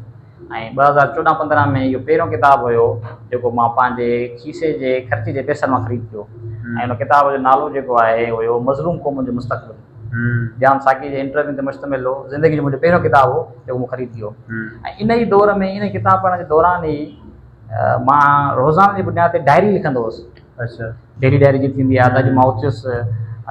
۽ 2014 15 ۾ اهو پهريون ڪتاب هيو جيڪو مان پنهنجي کيسي جي خرچي جي پئسن مان خريد ڪيو ۽ ان ڪتاب جو نالو جيڪو آهي هيو مظلوم قومن جو مستقبل ڄام ساقي جي انٽرويو تي مشتمل هو زندگي جو منهنجو پهريون ڪتاب هو جيڪو مون خريد ڪيو ۽ ان ئي دور ۾ ان ڪتاب پڙهڻ جي دوران ئي مان روزانه جي بنياد تي ڊائري لکندو هوس اچھا ڊيلي ڊائري جي ٿيندي آهي ته اڄ مان اٿيس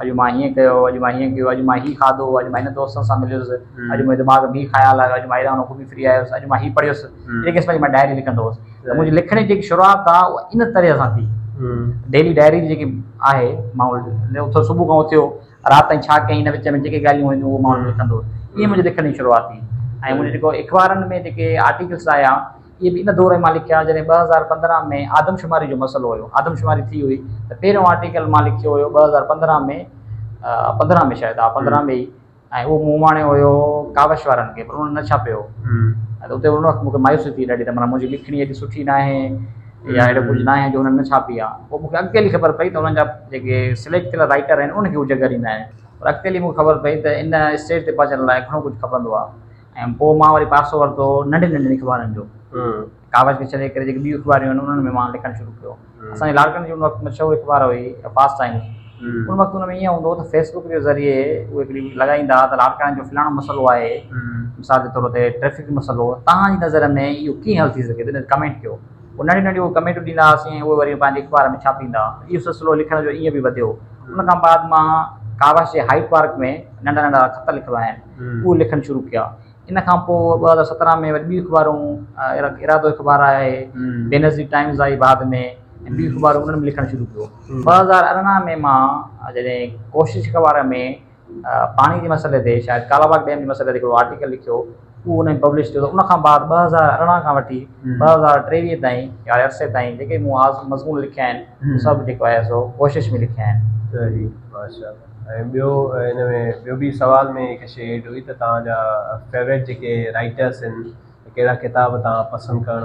اڄ مان هيئن ڪيو اڄ مان هيئن ڪيو اڄ مان هي کاڌو اڄ مان هن دوستن سان مليس اڄ منهنجي دماغ ۾ هي خيال آيو اڄ مان هيڏانهن گهمي ڦري آيس اڄ مان هي پڙهيس اهڙي قسم جي مان ڊائري لکندو هوس ته منهنجي لکڻ جي جيڪي شروعات آهي اها ان طرح سان ٿي ڊيلي ڊائري جيڪي آهي مان اٿو صبح کان اٿيو رات تائين ڇا ڪيائين ان وچ ۾ جيڪي ڳالهيون هيون اهو مان لکندو هوس ائين منهنجي لکڻ جي شروعات ٿي ۽ منهنجي جيڪو اخبارن ۾ جيڪي آرٽيڪلس آيا اهي به ان دور ۾ مان لکيا جڏهن 2015 ۾ آدمشماري جو مسئلو هيو آدمشماري ٿي هئي ته پهريون آرٽيڪل مان لکيو هيو 2015 ۾ 15 ۾ شايد ها 15 ۾ ئي ۽ اهو مون اماڻيو هيو ڪاوش وارن کي پر انهن نه ڇاپيو ۽ اتي ان وقت مون کي مايوسي ٿي ڏاڍي ته معنيٰ منهنجي لکڻي ايڏي سٺي ناهي يا اهڙو ڪجهه ناهي جو انهن نه ڇاپي آهي پوء مون کي اڳتي هلي خبر پئي ته انهن جا جيڪي سليڪٽ ٿيل رائٽر آهن انهن کي هو جڳهه ڏيندا آهن پر اڳتي هلي مون کي خبر پئي ته ان اسٽيج تي پهچڻ لاء گهڻو ڪجهه کپندو آهي ۽ پوء مان وري پاسو ورتو ننڍين ننڍين اخبارن جو ڪاوش کي ڇڏي ڪري جيڪي ٻيون اخباريون آهن انهن ۾ مان لکڻ شروع ڪيو. اسان جي لاڙڪاڻي جي ان وقت مشهور اخبار هئي فاسٽ ٽائمز. ان وقت ان ۾ ائين هوندو هو ته فيس بڪ جي ذريعي اهي هڪڙي لڳائيندا هئا ته لاڙڪاڻي جو فلاڻو مسئلو آهي مثال جي طور تي ٽريفڪ جو مسئلو توهان جي نظر ۾ اهو ڪيئن حل ٿي سگهي ٿو ان تي ڪمينٽ ڪيو. پوء ننڍيون ننڍيون اهي ڪمينٽون ڏيندا هئاسين ۽ اهي وري پنهنجي اخبار ۾ ڇاپيندا هئا. اهو سلسلو لکڻ جو ائين به وڌيو. ان کان بعد مان ڪاوش جي هائيڊ پارڪ ۾ ننڍا ننڍا خط لکبا آهن اهي لکڻ شروع ڪيا. ان کان پوء 2017 ۾ وري ٻيون اخبارون ارادو اخبار آهي، بينظير ٽائمز آئي بعد ۾ ۽ ٻيون اخبارون انهن ۾ لکڻ شروع ڪيو. 2018 ۾ مان جڏهن ڪوشش اخبار ۾ پاڻي جي مسئلي تي شايد ڪالاباغ ڊيم جي مسئلي تي هڪڙو آرٽيڪل لکيو اهو ان ۾ پبلش ٿيو ته ان کان بعد 2018 کان وٺي 2023 تائين يا عرصي تائين جيڪي مون مضمون لکيا آهن سڀ جيڪو آهي سو ڪوشش ۾ لکيا آهن. صحيح ماشاء الله ۽ ٻيو ان ۾ ٻيو به سوال ۾ هڪ شي ايڊ هئي ته توهان جا فيوريٽ جيڪي رائٽرس آهن ڪهڙا ڪتاب توهان پسند ڪرڻ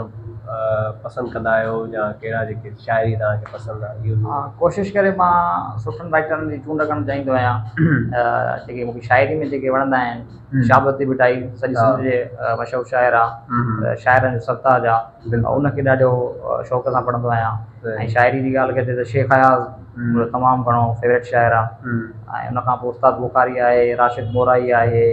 پسند ڪندا آهيو يا ڪهڙا جيڪي شاعري توهان کي پسند آهي اهو ها ڪوشش ڪري مان سٺن رائٽرن جي چونڊ ڪرڻ چاهيندو آهيان جيڪي مونکي شاعري ۾ جيڪي وڻندا آهن شاهه لطيف ڀٽائي سڄي سنڌ جي مشهور شاعر آهي شاعرن جو سرتاج آهي ان کي ڏاڍو شوق سان پڙهندو آهيان ۽ شاعري جي ڳالهه ڪجي ته شيخ اياز منهنجو تمام گهڻو فيوريٽ شاعر آهي ۽ ان کان پوء استاد بخاري آهي راشد مورائي آهي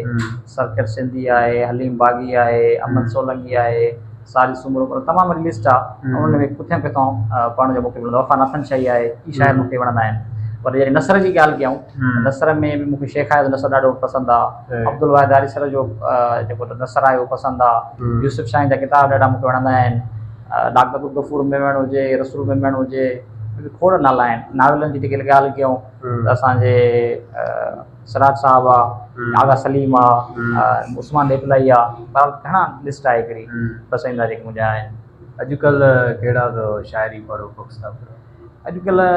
سرڪر سنڌي آهي حليم باغي آهي احمد سولنگي آهي ساجد سومرو مطلب تمام وڏي لسٽ آهي انهن ۾ ڪٿي ڪٿان پڙهڻ جو موقعو ملندو وفا ناٿن شاهي آهي اهي شاعر مون کي وڻندا آهن پر جڏهن نثر جي ڳالهه ڪيائون نثر ۾ به مون کي شيخ اياز جو نثر ڏاڍو پسند آهي عبدالواحد آريسر جو جيڪو نثر آهي اهو پسند آهي يوسف شاهين جا ڪتاب ڏاڍا مون کي وڻندا آهن ڊاڪٽر عبدالغفور ميمڻ هجي، رسول ميمڻ هجي، کوڙ نالا آهن. ناولن جي جيڪي ڳالهه ڪيون ته اسان جي سراج صاحب آ، آغا سليم آ، عثمان ڏيپلائي آ، بهرحال گهڻا لسٽ آهي هڪڙي پسنديده جيڪي منهنجا آهن. اڄڪلهه ڪهڙا ٿو شاعري پڙهو بڪس ٿا پڙهو؟ اڄڪلهه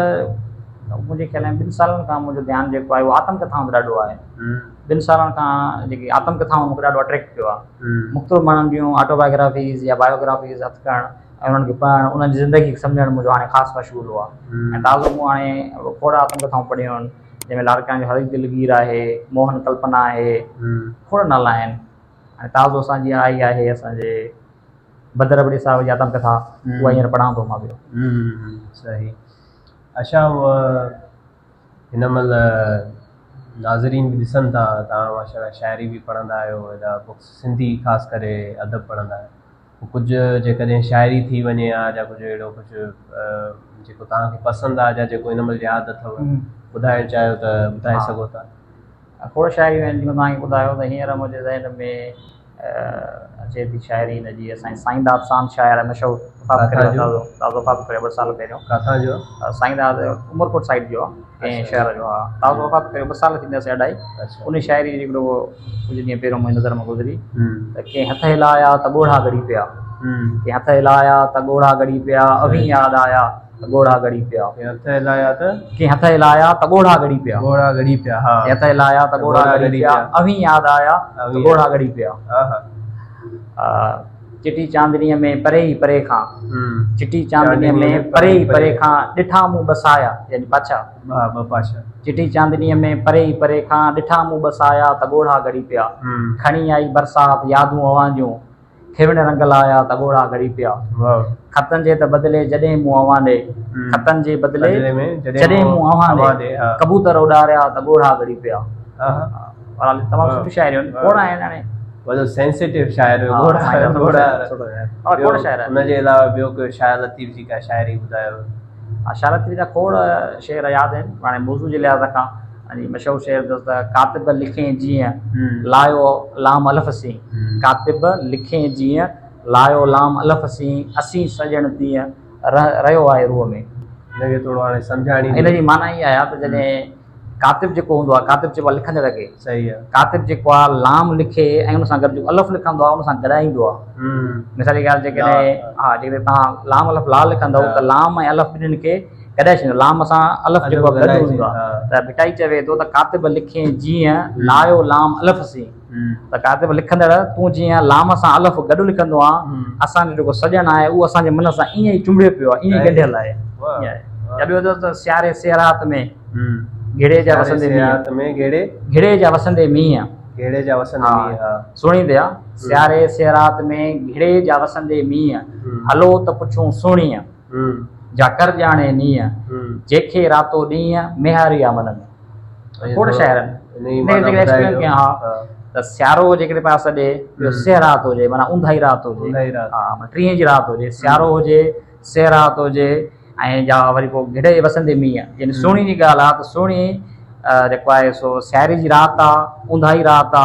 منهنجي خيال ۾ ٻن سالن کان منهنجو ڌيان جيڪو آهي اهو آتم ڪٿائن تي ڏاڍو آهي. ٻن سالن کان جيڪي آتم ڪٿائون مون کي ڏاڍو اٽريڪٽ ڪيو آهي. مختلف ماڻهن جون آٽوبايوگرافيز يا بايوگرافيز هٿ ڪرڻ ۽ انهن کي پڙهڻ، انهن جي زندگي کي سمجهڻ منهنجو هاڻي خاص مشغولو آهي ۽ تازو مون هاڻي کوڙ آتم ڪٿائون پڙهيون آهن، جنهن ۾ لاڙڪاڻي جو هري دلگير آهي، موهن ڪلپنا آهي، کوڙ نالا آهن ۽ تازو اسان جي آئي آهي اسان جي بدر ابڙي صاحب جي آتم ڪٿا، اها هينئر پڙهان ٿو مان پيو. صحيح. اڇا هن مهل ناظرين به ڏسن ٿا توهان ماشاء الله شاعري به پڙهندا آهيو ايڏا بڪس سنڌي خاص ڪري ادب پڙهندا آهيو پوء ڪجهه جيڪڏهن شاعري ٿي وڃي ها يا ڪجهه اهڙو ڪجهه جيڪو توهان کي پسند آهي يا جيڪو هن مهل ياد اٿو ٻڌائڻ چاهيو ته ٻڌائي سگهو ٿا. کوڙ شاعريون آهن جيئن توهان کي ٻڌايو ته هينئر منهنجي ذهن ۾ اچي ٿي شاعري هن جي اسان جي سائين داد ساند شاعر آهي مشهور وفات ڪري ويو تازو تازو وفات ڪري ويو ٻه سال پهريون. ڪاٿان جو؟ سائين داد عمرڪوٽ سائيڊ جو آهي ڪنهن شهر جو آهي تازو وفات ڪري ويو ٻه سال ٿيندس اڍائي ان شاعري جو هڪڙو ڪجهه ڏينهن پهريون منهنجي نظر مان گذري ته ڪنهن هٿ هلايا ته ڳوڙها ڳڙي پيا ڪنهن هٿ هلايا ته ڳوڙها ڳڙي پيا اوهين ياد آيا ته ڳوڙها ڳڙي پيا. ڪنهن هٿ هلايا ته. ڪنهن هٿ هلايا ته ڳوڙها ڳڙي پيا. ڳوڙها ڳڙي پيا ها. ڪنهن هٿ هلايا ته ڳوڙها ڳڙي پيا. اوهين ياد آيا ته ڳوڙها ڳڙي پيا. چٽي چاندنيء ۾ پري ئي پري کان. چٽي چاندنيء ۾ پري ئي پري کان ڏٺا مون ٻه سايا يعني پاڇا. ها ٻه پاڇا. چٽي چاندنيء ۾ پري ئي پري کان ڏٺا مون ٻه سايا ته ڳوڙها ڳڙي پيا. کڻي آئي برسات يادون اوهان جون. کيوڻ رنگ لايا ته ڳوڙها ڳڙي پيا. خطن جي ته بدلي جڏهن مون اوهان ڏي. خطن جي بدلي جڏهن مون اوهان ڏي. ڪبوتر اڏاريا ته ڳوڙها ڳڙي پيا. بهرحال تمام سٺيون شاعريون آهن. کوڙ آهن هاڻي. وڏو سينسيٽو شاعر هيو ڳوڙها ڳوڙها. کوڙ شاعر آهن. ان جي علاوه ٻيو ڪو شاهه لطيف جي ڪا شاعري ٻڌايو. شاهه لطيف جا کوڙ شعر ياد آهن هاڻي موضوع جي لحاظ کان يعني مشهور شعر اٿس ته ڪاتب لکين جيئن لايو لام الف سين ڪاتب لکين جيئن لايو لام الف سين اسين سڄڻ تيئن رهيو آهي روح ۾. ان کي ٿورو هاڻي سمجهاڻي ان جي معنيٰ اها آهي ته جڏهن ڪاتب جيڪو هوندو آهي ڪاتب چئبو آهي لکندڙ کي صحيح آهي ڪاتب جيڪو آهي لام لکي ۽ ان سان گڏ جيڪو الف لکندو آهي ان سان گڏائيندو آهي مثال جي ڳالهه جيڪڏهن ها جيڪڏهن توهان لام الف لا لکندؤ ته لام ۽ الف ٻنهين کي گڏائي ڇڏيندو لام سان الف جيڪو آهي گڏ هوندو آهي ته ڀٽائي چوي ٿو ته ڪاتب لکين جيئن لايو لام الف سين ته ڪاتب لکندڙ تون جيئن لام سان الف گڏ لکندو آهين اسان جو جيڪو سڄڻ آهي اهو اسان جي من سان ائين ئي چنبڙيو پيو آهي ائين ئي ڳنڍيل آهي يا ٻيو اٿس ته سياري سيرات ۾ گهڙي جا وسندي مينهن گهڙي جا وسندي مينهن گهڙي جا وسندي مينهن ها سهڻي تي آ سياري سيرات ۾ گهڙي جا وسندي مينهن هلو ته پڇون سهڻيء جا ڪر ڄاڻي نينهن، جيکي راتو ڏينهن، ميهاري آ من ۾. کوڙ شاعر آهن. ان کي جيڪڏهن ايڪسپلين ڪيان ها ته سيارو جيڪڏهن پاڻ سڏي ٻيو سيء رات هجي معنيٰ اونداهي رات هجي ها معنيٰ ٽيهين جي رات هجي سيارو هجي سيء رات هجي ۽ جا وري پوء گهڙي وسندي مينهن يعني سهڻي جي ڳالهه آ ته سهڻي جيڪو آهي سو سياري جي رات آ، اونداهي رات آ،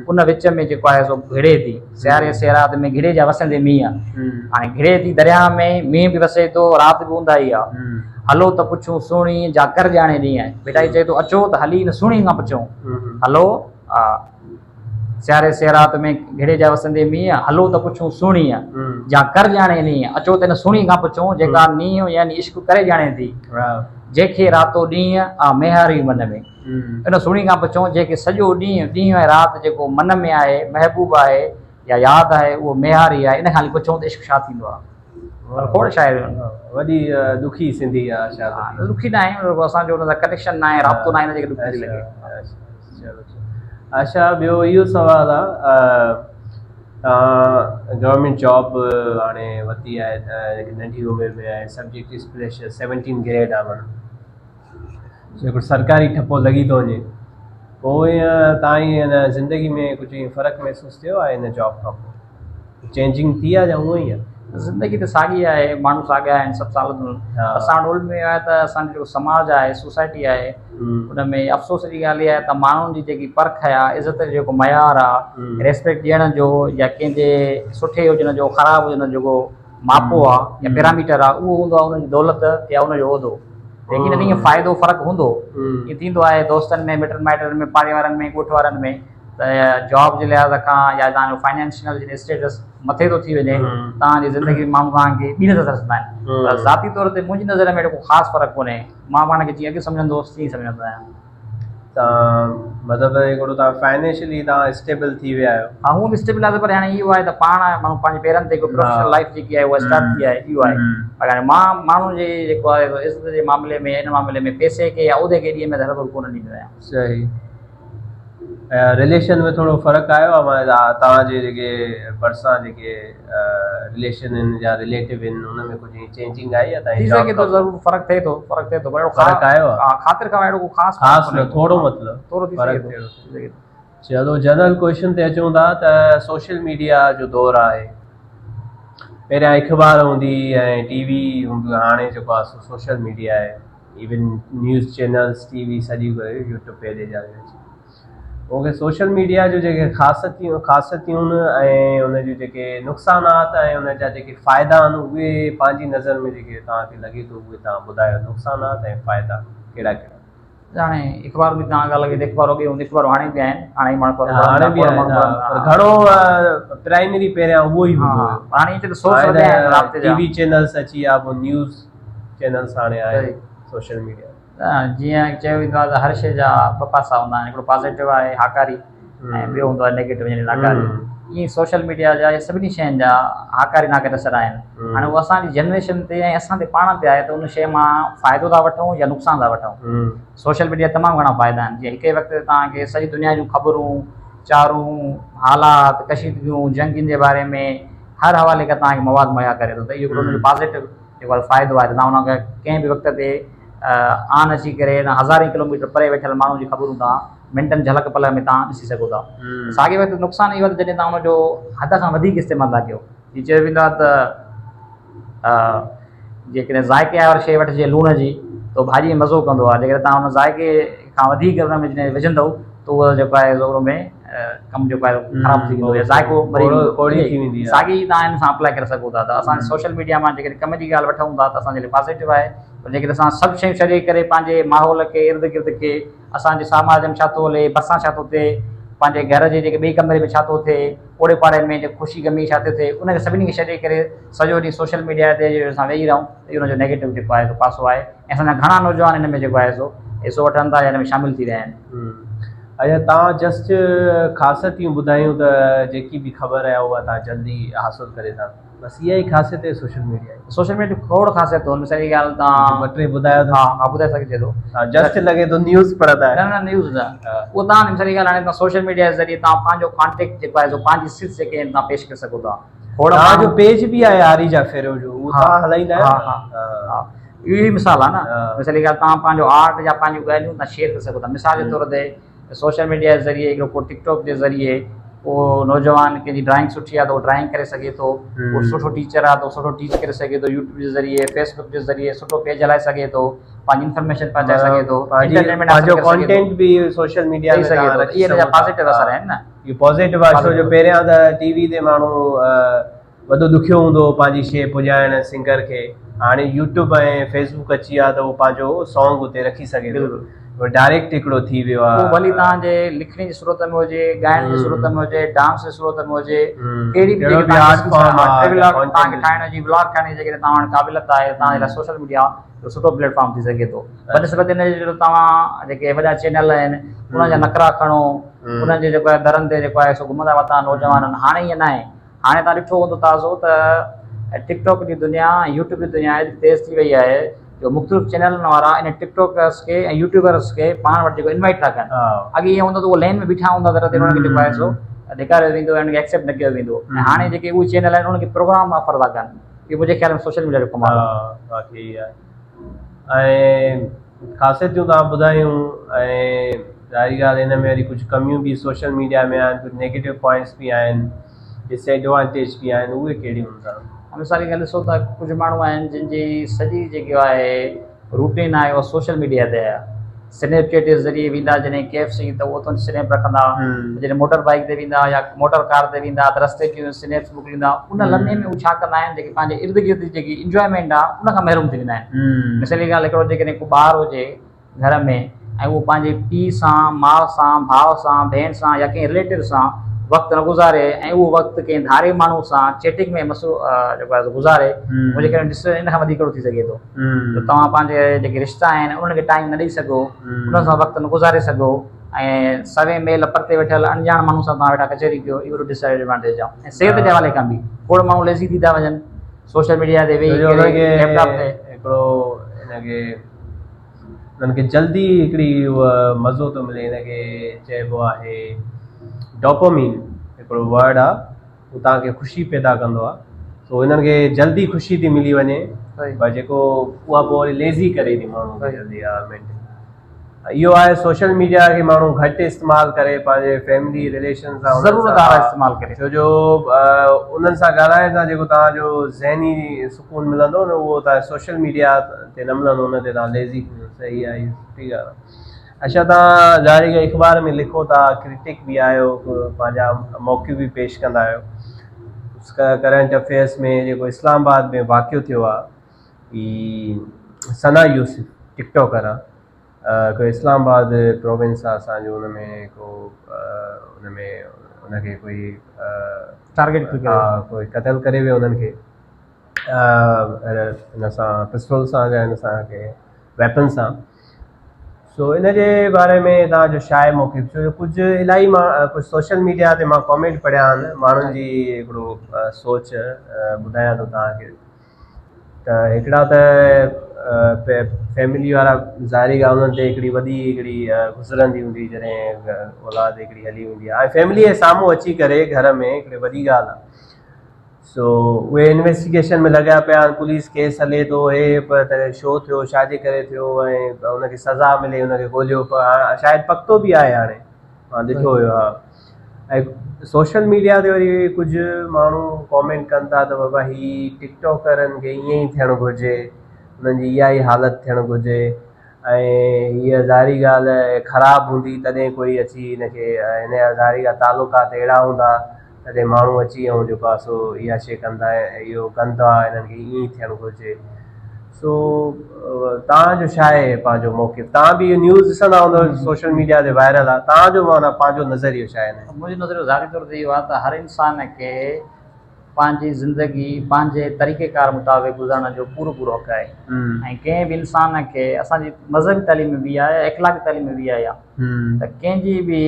ان وچ ۾ جيڪو آهي سو گهڙي ٿي، سياري سيرات ۾ گهڙي جا وسندي مينهن، هاڻي گهڙي ٿي درياهه ۾ مينهن به وسي ٿو، رات به اونداهي آ، هلو ته پڇون سهڻي جا ڪر ڄاڻي ڏينهن، ڀٽائي چئي ٿو اچو ته هلي ان سهڻي کان پڇون، هلو آ. سياري سيرات ۾ گهڙي جا وسندي مينهن، هلو ته پڇون سهڻيء، جا ڪر ڄاڻي نينهن، اچو ته ان سهڻيء کان پڇون، جيڪا نينهن يعني عشق ڪري ڄاڻي ٿي، جنهن کي راتو ڏينهن آ ميهاري من ۾. ان سهڻيء کان پڇون، جنهن کي سڄو ڏينهن، ڏينهن ۽ رات جيڪو من ۾ آهي، محبوب آهي يا ياد آهي، اهو ميهاري آهي، ان کان هلي پڇون ته عشق ڇا ٿيندو آهي. کوڙ شاعر آهن. وڏي ڏکي سنڌي آ شاهه لطيف. ڏکي ناهي، رڳو اسان جو ان سان ڪنيڪشن ناهي، رابطو ناهي، ان جي ڪري ڏکي ٿي لڳي. اڇا ٻيو اهو سوال آ توهان گورنمينٽ جاب هاڻي ورتي آهي ته ننڍي عمر ۾ آهي سبجيڪٽ اسپيشل سيونٽين گريڊ آ معنيٰ جيڪو سرڪاري ٺپو لڳي ٿو وڃي پوء توهان جي هن زندگي ۾ ڪجهه ائين فرق محسوس ٿيو آهي هن جاب کان پوء چينجنگ ٿي آهي يا اونئن ئي آهي؟ زندگي ته ساڳي آهي، ماڻهو ساڳيا آهن، سڀ سالتون. اسان وٽ اولڊ ۾ آهي ته اسان جو جيڪو سماج آهي، سوسائٽي آهي، ان ۾ افسوس جي ڳالهه اها آهي ته ماڻهن جي جيڪي پرک آهي، عزت جو جيڪو معيار آهي، ريسپيڪٽ ڏيڻ جو يا ڪنهن جي سٺي هجڻ جو خراب هجڻ جو جيڪو ماپو آهي يا پيراميٽر آهي، اهو هوندو آهي ان جي دولت يا ان جو عهدو. يقينن ائين فائدو فرق هوندو. ائين ٿيندو آهي دوستن ۾، مٽن مائٽن ۾، پاڙي وارن ۾، ڳوٺ وارن ۾. ته جاب جي لحاظ کان يا توهان جو فائنانشنل جڏهن اسٽيٽس مٿي ٿو ٿي وڃي توهان جي زندگي ۾ ماڻهو توهان کي ٻي نظر سان ڏسندا آهن پر ذاتي طور تي منهنجي نظر ۾ اهڙو ڪو خاص فرق ڪونهي مان پاڻ کي جيئن اڳ سمجهندو هوس تيئن سمجهندو آهيان. توهان مطلب هڪڙو توهان فائنينشلي توهان اسٽيبل ٿي ويا آهيو. ها هونء به اسٽيبل آهي پر هاڻي اهو آهي ته پاڻ ماڻهو پنهنجي پيرن تي هڪ پروفيشنل لائيف جيڪي آهي اها اسٽارٽ ٿي آهي اهو آهي پر هاڻي مان ماڻهن جي جيڪو آهي سو عزت جي معاملي ۾ ان معاملي ۾ پئسي کي يا عهدي کي ايڏي اهميت هرگز ڪونه ڏيندو آهيان. صحيح ۽ رليشن ۾ ٿورو فرق آيو آهي توهان جي جيڪي ڀرسان جيڪي رليشن آهن يا رليٽو آهن ان ۾ ڪجهه چينجنگ آئي آهي ٿي سگهي ٿو ضرور فرق ٿئي ٿو فرق ٿئي ٿو پر اهڙو فرق آيو آهي خاطر کان اهڙو ڪو خاص خاص نه ٿورو مطلب ٿورو ٿي سگهي ٿو. چلو جنرل ڪوئسچن تي اچون ٿا ته سوشل ميڊيا جو دور آهي پهريان اخبار هوندي ۽ ٽي وي هوندو هاڻي جيڪو آهي سو سوشل ميڊيا آهي even news channels T V سڄي يوٽيوب پي هلي جا مونکي سوشل ميڊيا جو جيڪي خاصيتيون خاصيتيون ۽ ان جون جيڪي نقصانات ۽ ان جا جيڪي فائدا آهن اهي پنهنجي نظر ۾ جيڪي توهان کي لڳي ٿو اهي توهان ٻڌايو نقصانات ۽ فائدا ڪهڙا ڪهڙا. هاڻي اخبار به توهان ڳالهه ڪئي اخبار اڳي هوندي اخبار هاڻي به آهن هاڻي ماڻهو هاڻي به آهن پر گهڻو پرائمري پهريان اهو ئي هوندو هو هاڻي ته سورس وڌيا آهن رابطي جا ٽي وي چينلز اچي ويا پوء نيوز چينلز هاڻي آهن سوشل ميڊيا جيئن چيو ويندو آهي ته هر شيء جا ٻه پاسا هوندا آهن هڪڙو پازيٽو آهي هاڪاري ۽ ٻيو هوندو آهي نيگيٽو يعني ناڪاري ائين سوشل ميڊيا جا يا سڀني شين جا هاڪاري ناڪاري اثر آهن هاڻي اهو اسان جي جنريشن تي ۽ اسان تي پاڻ تي آهي ته ان شيء مان فائدو ٿا وٺون يا نقصان ٿا وٺون سوشل ميڊيا تمام گهڻا فائدا آهن جيئن هڪ ئي وقت تي توهان کي سڄي دنيا جون خبرون چارون حالات ڪشيدگيون جنگين جي باري ۾ هر حوالي کان توهان کي مواد مهيا ڪري ٿو ته اهو هڪڙو ان جو پازيٽو جيڪو آهي فائدو آهي ته توهان ان کي ڪنهن به وقت تي آن اچي ڪري توهان هزارين ڪلوميٽر پري ويٺل ماڻهو جي خبرون توهان منٽن جهلڪ پلڪ ۾ توهان ڏسي سگهو ٿا. ساڳئي وقت نقصان اهو آهي ته جڏهن توهان ان جو حد کان وڌيڪ استعمال ٿا ڪيو جيئن چيو ويندو آهي ته جيڪڏهن ذائقي واري شيء وٺجي لوڻ جي ته ڀاڄي ۾ مزو ڪندو آهي جيڪڏهن توهان ان ذائقي کان وڌيڪ ان ۾ جڏهن وجهندو ته اهو جيڪو آهي سو ان ۾ ڪم جيڪو آهي خراب ٿي ويندو يا ذائقو مري ويندو. ساڳي ئي توهان ان سان اپلائي ڪري سگهو ٿا ته اسان سوشل ميڊيا مان جيڪڏهن ڪم جي ڳالهه وٺون ٿا ته اسان جي لاء پازيٽو آهي پر جيڪڏهن اسان سڀ شيون ڇڏي ڪري پنهنجي ماحول کي ارد گرد کي اسان جي سماج ۾ ڇا ٿو هلي ڀرسان ڇا ٿو ٿئي پنهنجي گهر جي جيڪي ٻئي ڪمري ۾ ڇا ٿو ٿئي اوڙي پاڙي ۾ جيڪو خوشي غمي ڇا ٿو ٿئي ان کي سڀني کي ڇڏي ڪري سڄو ڏينهن سوشل ميڊيا تي اسان ويهي رهون ته اهو ان جو نيگيٽو جيڪو آهي سو پاسو آهي ۽ اسان جا گهڻا نوجوان ان ۾ جيڪو آهي سو حصو وٺن ٿا يا ان ۾ شامل ٿي رهيا آهن. اچا توهان جسٽ خاصيتيون ٻڌايون ته جيڪي به خبر آهي اها توهان جلدي حاصل ڪري ٿا بس اها ئي خاصيت آهي سوشل ميڊيا جي. سوشل ميڊيا جون کوڙ خاصيتون آهن مثال جي ڳالهه توهان ٻه ٽي ٻڌايو ته ها ها ٻڌائي سگهجي ٿو. ها جسٽ لڳي ٿو نيوز پڙهندا آهيو. نه نه نيوز نه اهو توهان مثال جي ڳالهه هاڻي توهان سوشل ميڊيا جي ذريعي توهان پنهنجو ڪانٽيڪٽ جيڪو آهي سو پنهنجي اسڪلز جيڪي آهن توهان پيش ڪري سگهو ٿا. کوڙ توهان جو پيج به آهي آريجا فيرو جو اهو توهان هلائيندا آهيو ها ها ها اهو ئي مثال آهي نه مثال جي ڳالهه توهان پنهنجو آرٽ يا پنهنجون ڳالهيون توهان شيئر ڪري سگهو ٿا مثال جي طور تي سوشل ميڊيا جي ذريعي هڪڙو ڪو ٽڪ ٽاڪ جي ذريعي ڪو نوجوان ڪنهن جي ڊرائنگ سٺي آهي ته اهو ڊرائنگ ڪري سگهي ٿو ڪو سٺو ٽيچر آهي ته سٺو ٽيچ ڪري سگهي ٿو يوٽيوب جي ذريعي فيس بڪ جي ذريعي سٺو پيج هلائي سگهي ٿو پنهنجي انفارميشن پهچائي سگهي ٿو انٽرٽينمينٽ حاصل ڪري سگهي ٿو ڪانٽينٽ به سوشل ميڊيا ڏئي سگهي ٿو اهي ان جا پازيٽو اثر آهن نه اهو پازيٽو آهي ڇو جو پهريان ته ٽي وي تي ماڻهو وڏو ڏکيو هوندو هو پنهنجي شيء پڄائڻ سنگر کي هاڻي يوٽيوب ۽ فيس بڪ اچي ويا ته هو پنهنجو سانگ اتي رکي سگهي ٿو ڊائريڪٽ هڪڙو ٿي ويو آهي اهو ڀلي توهان جي لکڻي جي صورت ۾ هجي ڳائڻ جي صورت ۾ هجي ڊانس جي صورت ۾ هجي ڪهڙي به آرٽ فارم آهي توهان کي ٺاهڻ جي بلاگ ٺاهڻ جي جيڪڏهن توهان وٽ قابليت آهي توهان جي لاء سوشل ميڊيا جو سٺو پليٽ فارم ٿي سگهي ٿو بنسبت ان جي توهان جيڪي وڏا چينل آهن انهن جا نخرا کڻو انهن جي جيڪو آهي درن تي جيڪو آهي سو گهمندا وتان نوجوانن هاڻي ائين ناهي هاڻي توهان ڏٺو هوندو تازو ته ٽڪ ٽاڪ جي دنيا ۽ يوٽيوب جي دنيا ايتري تيز ٿي وئي آهي جو مختلف چينلن وارا ان ٽڪ ٽاڪرس کي ۽ يوٽيوبرس کي پاڻ وٽ جيڪو انوائٽ ٿا ڪن. اڳي ائين هوندو ته اهي لين ۾ بيٺا هوندا ته انهن کي جيڪو آهي سو ڌڪاريو ويندو ۽ انهن کي ايڪسيپٽ نه ڪيو ويندو ۽ هاڻي جيڪي اهي چينل آهن انهن کي پروگرام آفر ٿا ڪن. اهو منهنجي خيال ۾ سوشل ميڊيا جو ڪمال آهي. ها واقعي آهي ۽ خاصيتون توهان ٻڌايون ۽ ظاهري ڳالهه هن ۾ وري ڪجهه ڪميون به سوشل ميڊيا ۾ آهن ڪجهه نيگيٽو پوائنٽس به آهن ڊس ايڊوانٽيج به آهن اهي ڪهڙيون هوندا؟ مثال جي ڳالهه ڏسو ته ڪجهه ماڻهو آهن جن جي سڄي جيڪو آهي روٽين آهي اها سوشل ميڊيا تي آهي سنيپ چيٽ جي ذريعي ويندا جڏهن ڪي ايف سي ته اهو اتان سنيپ رکندا جڏهن موٽر بائيڪ تي ويندا يا موٽر ڪار تي ويندا ته رستي جون سنيپس موڪليندا ان لمحي ۾ هو ڇا ڪندا آهن جيڪي پنهنجي ارد گرد جي جيڪي انجوائمينٽ آهي ان کان محروم ٿي ويندا آهن مثال جي ڳالهه هڪڙو جيڪڏهن ڪو ٻار هجي گهر ۾ ۽ اهو پنهنجي پيء سان، ماء سان، ڀاء سان، ڀيڻ سان يا ڪنهن رليٽو سان وقت نه گذاري ۽ اهو وقت ڪنهن ڌاري ماڻهو سان چيٽنگ ۾ مسرو جيڪو آهي گذاري، منهنجي خيال ۾ ڊس ان کان وڌيڪ ڪهڙو ٿي سگهي ٿو. ته توهان پنهنجي جيڪي رشتا آهن انهن کي ٽائيم نه ڏئي سگهو، انهن سان وقت نه گذاري سگهو ۽ سوين ميل پرتي ويٺل اڻڄاڻ ماڻهو سان توهان ويٺا ڪچهري ڪيو، اهو وڏو ڊس ايڊوانٽيج آهي. ۽ صحت جي حوالي کان به کوڙ ماڻهو ليزي ٿي ٿا وڃن سوشل ميڊيا تي ويهي ڪري ليپ ٽاپ تي. هڪڙو ان کي انهن کي جلدي هڪڙي مزو ٿو ملي ان کي چئبو آهي ڊوپامين هڪڙو ورڊ آ هو توهان کي خوشي پيدا ڪندو آ سو انهن کي جلدي خوشي ٿي ملي وڃي پر جيڪو اها پوء وري ليزي ڪري ٿي ماڻهو کي جلدي ها منٽ اهو آهي سوشل ميڊيا کي ماڻهو گهٽ استعمال ڪري پنهنجي فيملي رليشن سان ضرورت آهي استعمال ڪري ڇو جو انهن سان ڳالهائڻ سان جيڪو توهان جو ذهني سڪون ملندو نه اهو توهان سوشل ميڊيا تي نه ملندو ان تي توهان ليزي ٿي ويندو صحيح آهي سٺي ڳالهه آهي اڇا توهان ظاهري ڳالهه اخبار ۾ لکو ٿا ڪرٽڪ به آهيو پنهنجا موقف به پيش ڪندا آهيو ڪرنٽ افيئرس ۾ جيڪو اسلام آباد ۾ واقعو ٿيو آهي هي ثنا يوسف ٽڪ ٽاڪر آهي ڪو اسلام آباد پروونس آهي اسانجو ان ۾ ڪو ان ۾ ان کي ڪوئي ٽارگيٽ ها ڪوئي قتل ڪري ويو انهن کي ان سان پسٽول سان يا ان سان ڪي ويپن سان سو ان جي باري ۾ توهان جو ڇا آهي موقف ڇو جو ڪجهه الاهي مان ڪجهه سوشل ميڊيا تي مان ڪامينٽ پڙهيا آهن ماڻهن جي هڪڙو سوچ ٻڌايان ٿو توهان کي ته هڪڙا ته فيملي وارا ظاهري ڳالهه انهن تي هڪڙي وڏي هڪڙي گذرندي هوندي جڏهن اولاد هڪڙي هلي ويندي آهي ۽ فيملي جي سامهون اچي ڪري گهر ۾ هڪڙي وڏي ڳالهه آهي سو اهي انويسٽيگيشن ۾ لڳيا پيا آهن پوليس ڪيس هلي ٿو هي ته شو ٿيو ڇا جي ڪري ٿيو ۽ ان کي سزا ملي ان کي ڳوليو شايد پڪتو به آهي هاڻي مان ڏٺو هيو ها ۽ سوشل ميڊيا تي وري ڪجهه ماڻهو ڪامينٽ ڪن ٿا ته بابا هي ٽڪ ٽاڪرن کي ائين ئي ٿيڻ گهرجي انهن جي اها ئي حالت ٿيڻ گهرجي ۽ هيء ظاهري ڳالهه خراب هوندي تڏهن ڪوئي اچي هن کي هن جا ظاهري ڳالهه تعلقات اهڙا هوندا تڏهن ماڻهو اچي ۽ جيڪو آهي سو اها شيء ڪندا ۽ اهو ڪن ٿا هنن کي ائين ئي ٿيڻ گهرجي سو توهان جو ڇا آهي پنهنجو موقف توهان به اهو نيوز ڏسندا هوندو سوشل ميڊيا تي وائرل آهي توهان جو معنيٰ پنهنجو نظريو ڇا آهي هن منهنجو نظريو ظاهري طور تي اهو آهي ته هر انسان کي پنهنجي زندگي پنهنجي طريقي ڪار مطابق گذارڻ جو پورو پورو حق آهي ۽ ڪنهن به انسان کي اسان جي مذهبي تعليم ۾ به آهي اخلاقي تعليم ۾ به آهي اها ته ڪنهن جي به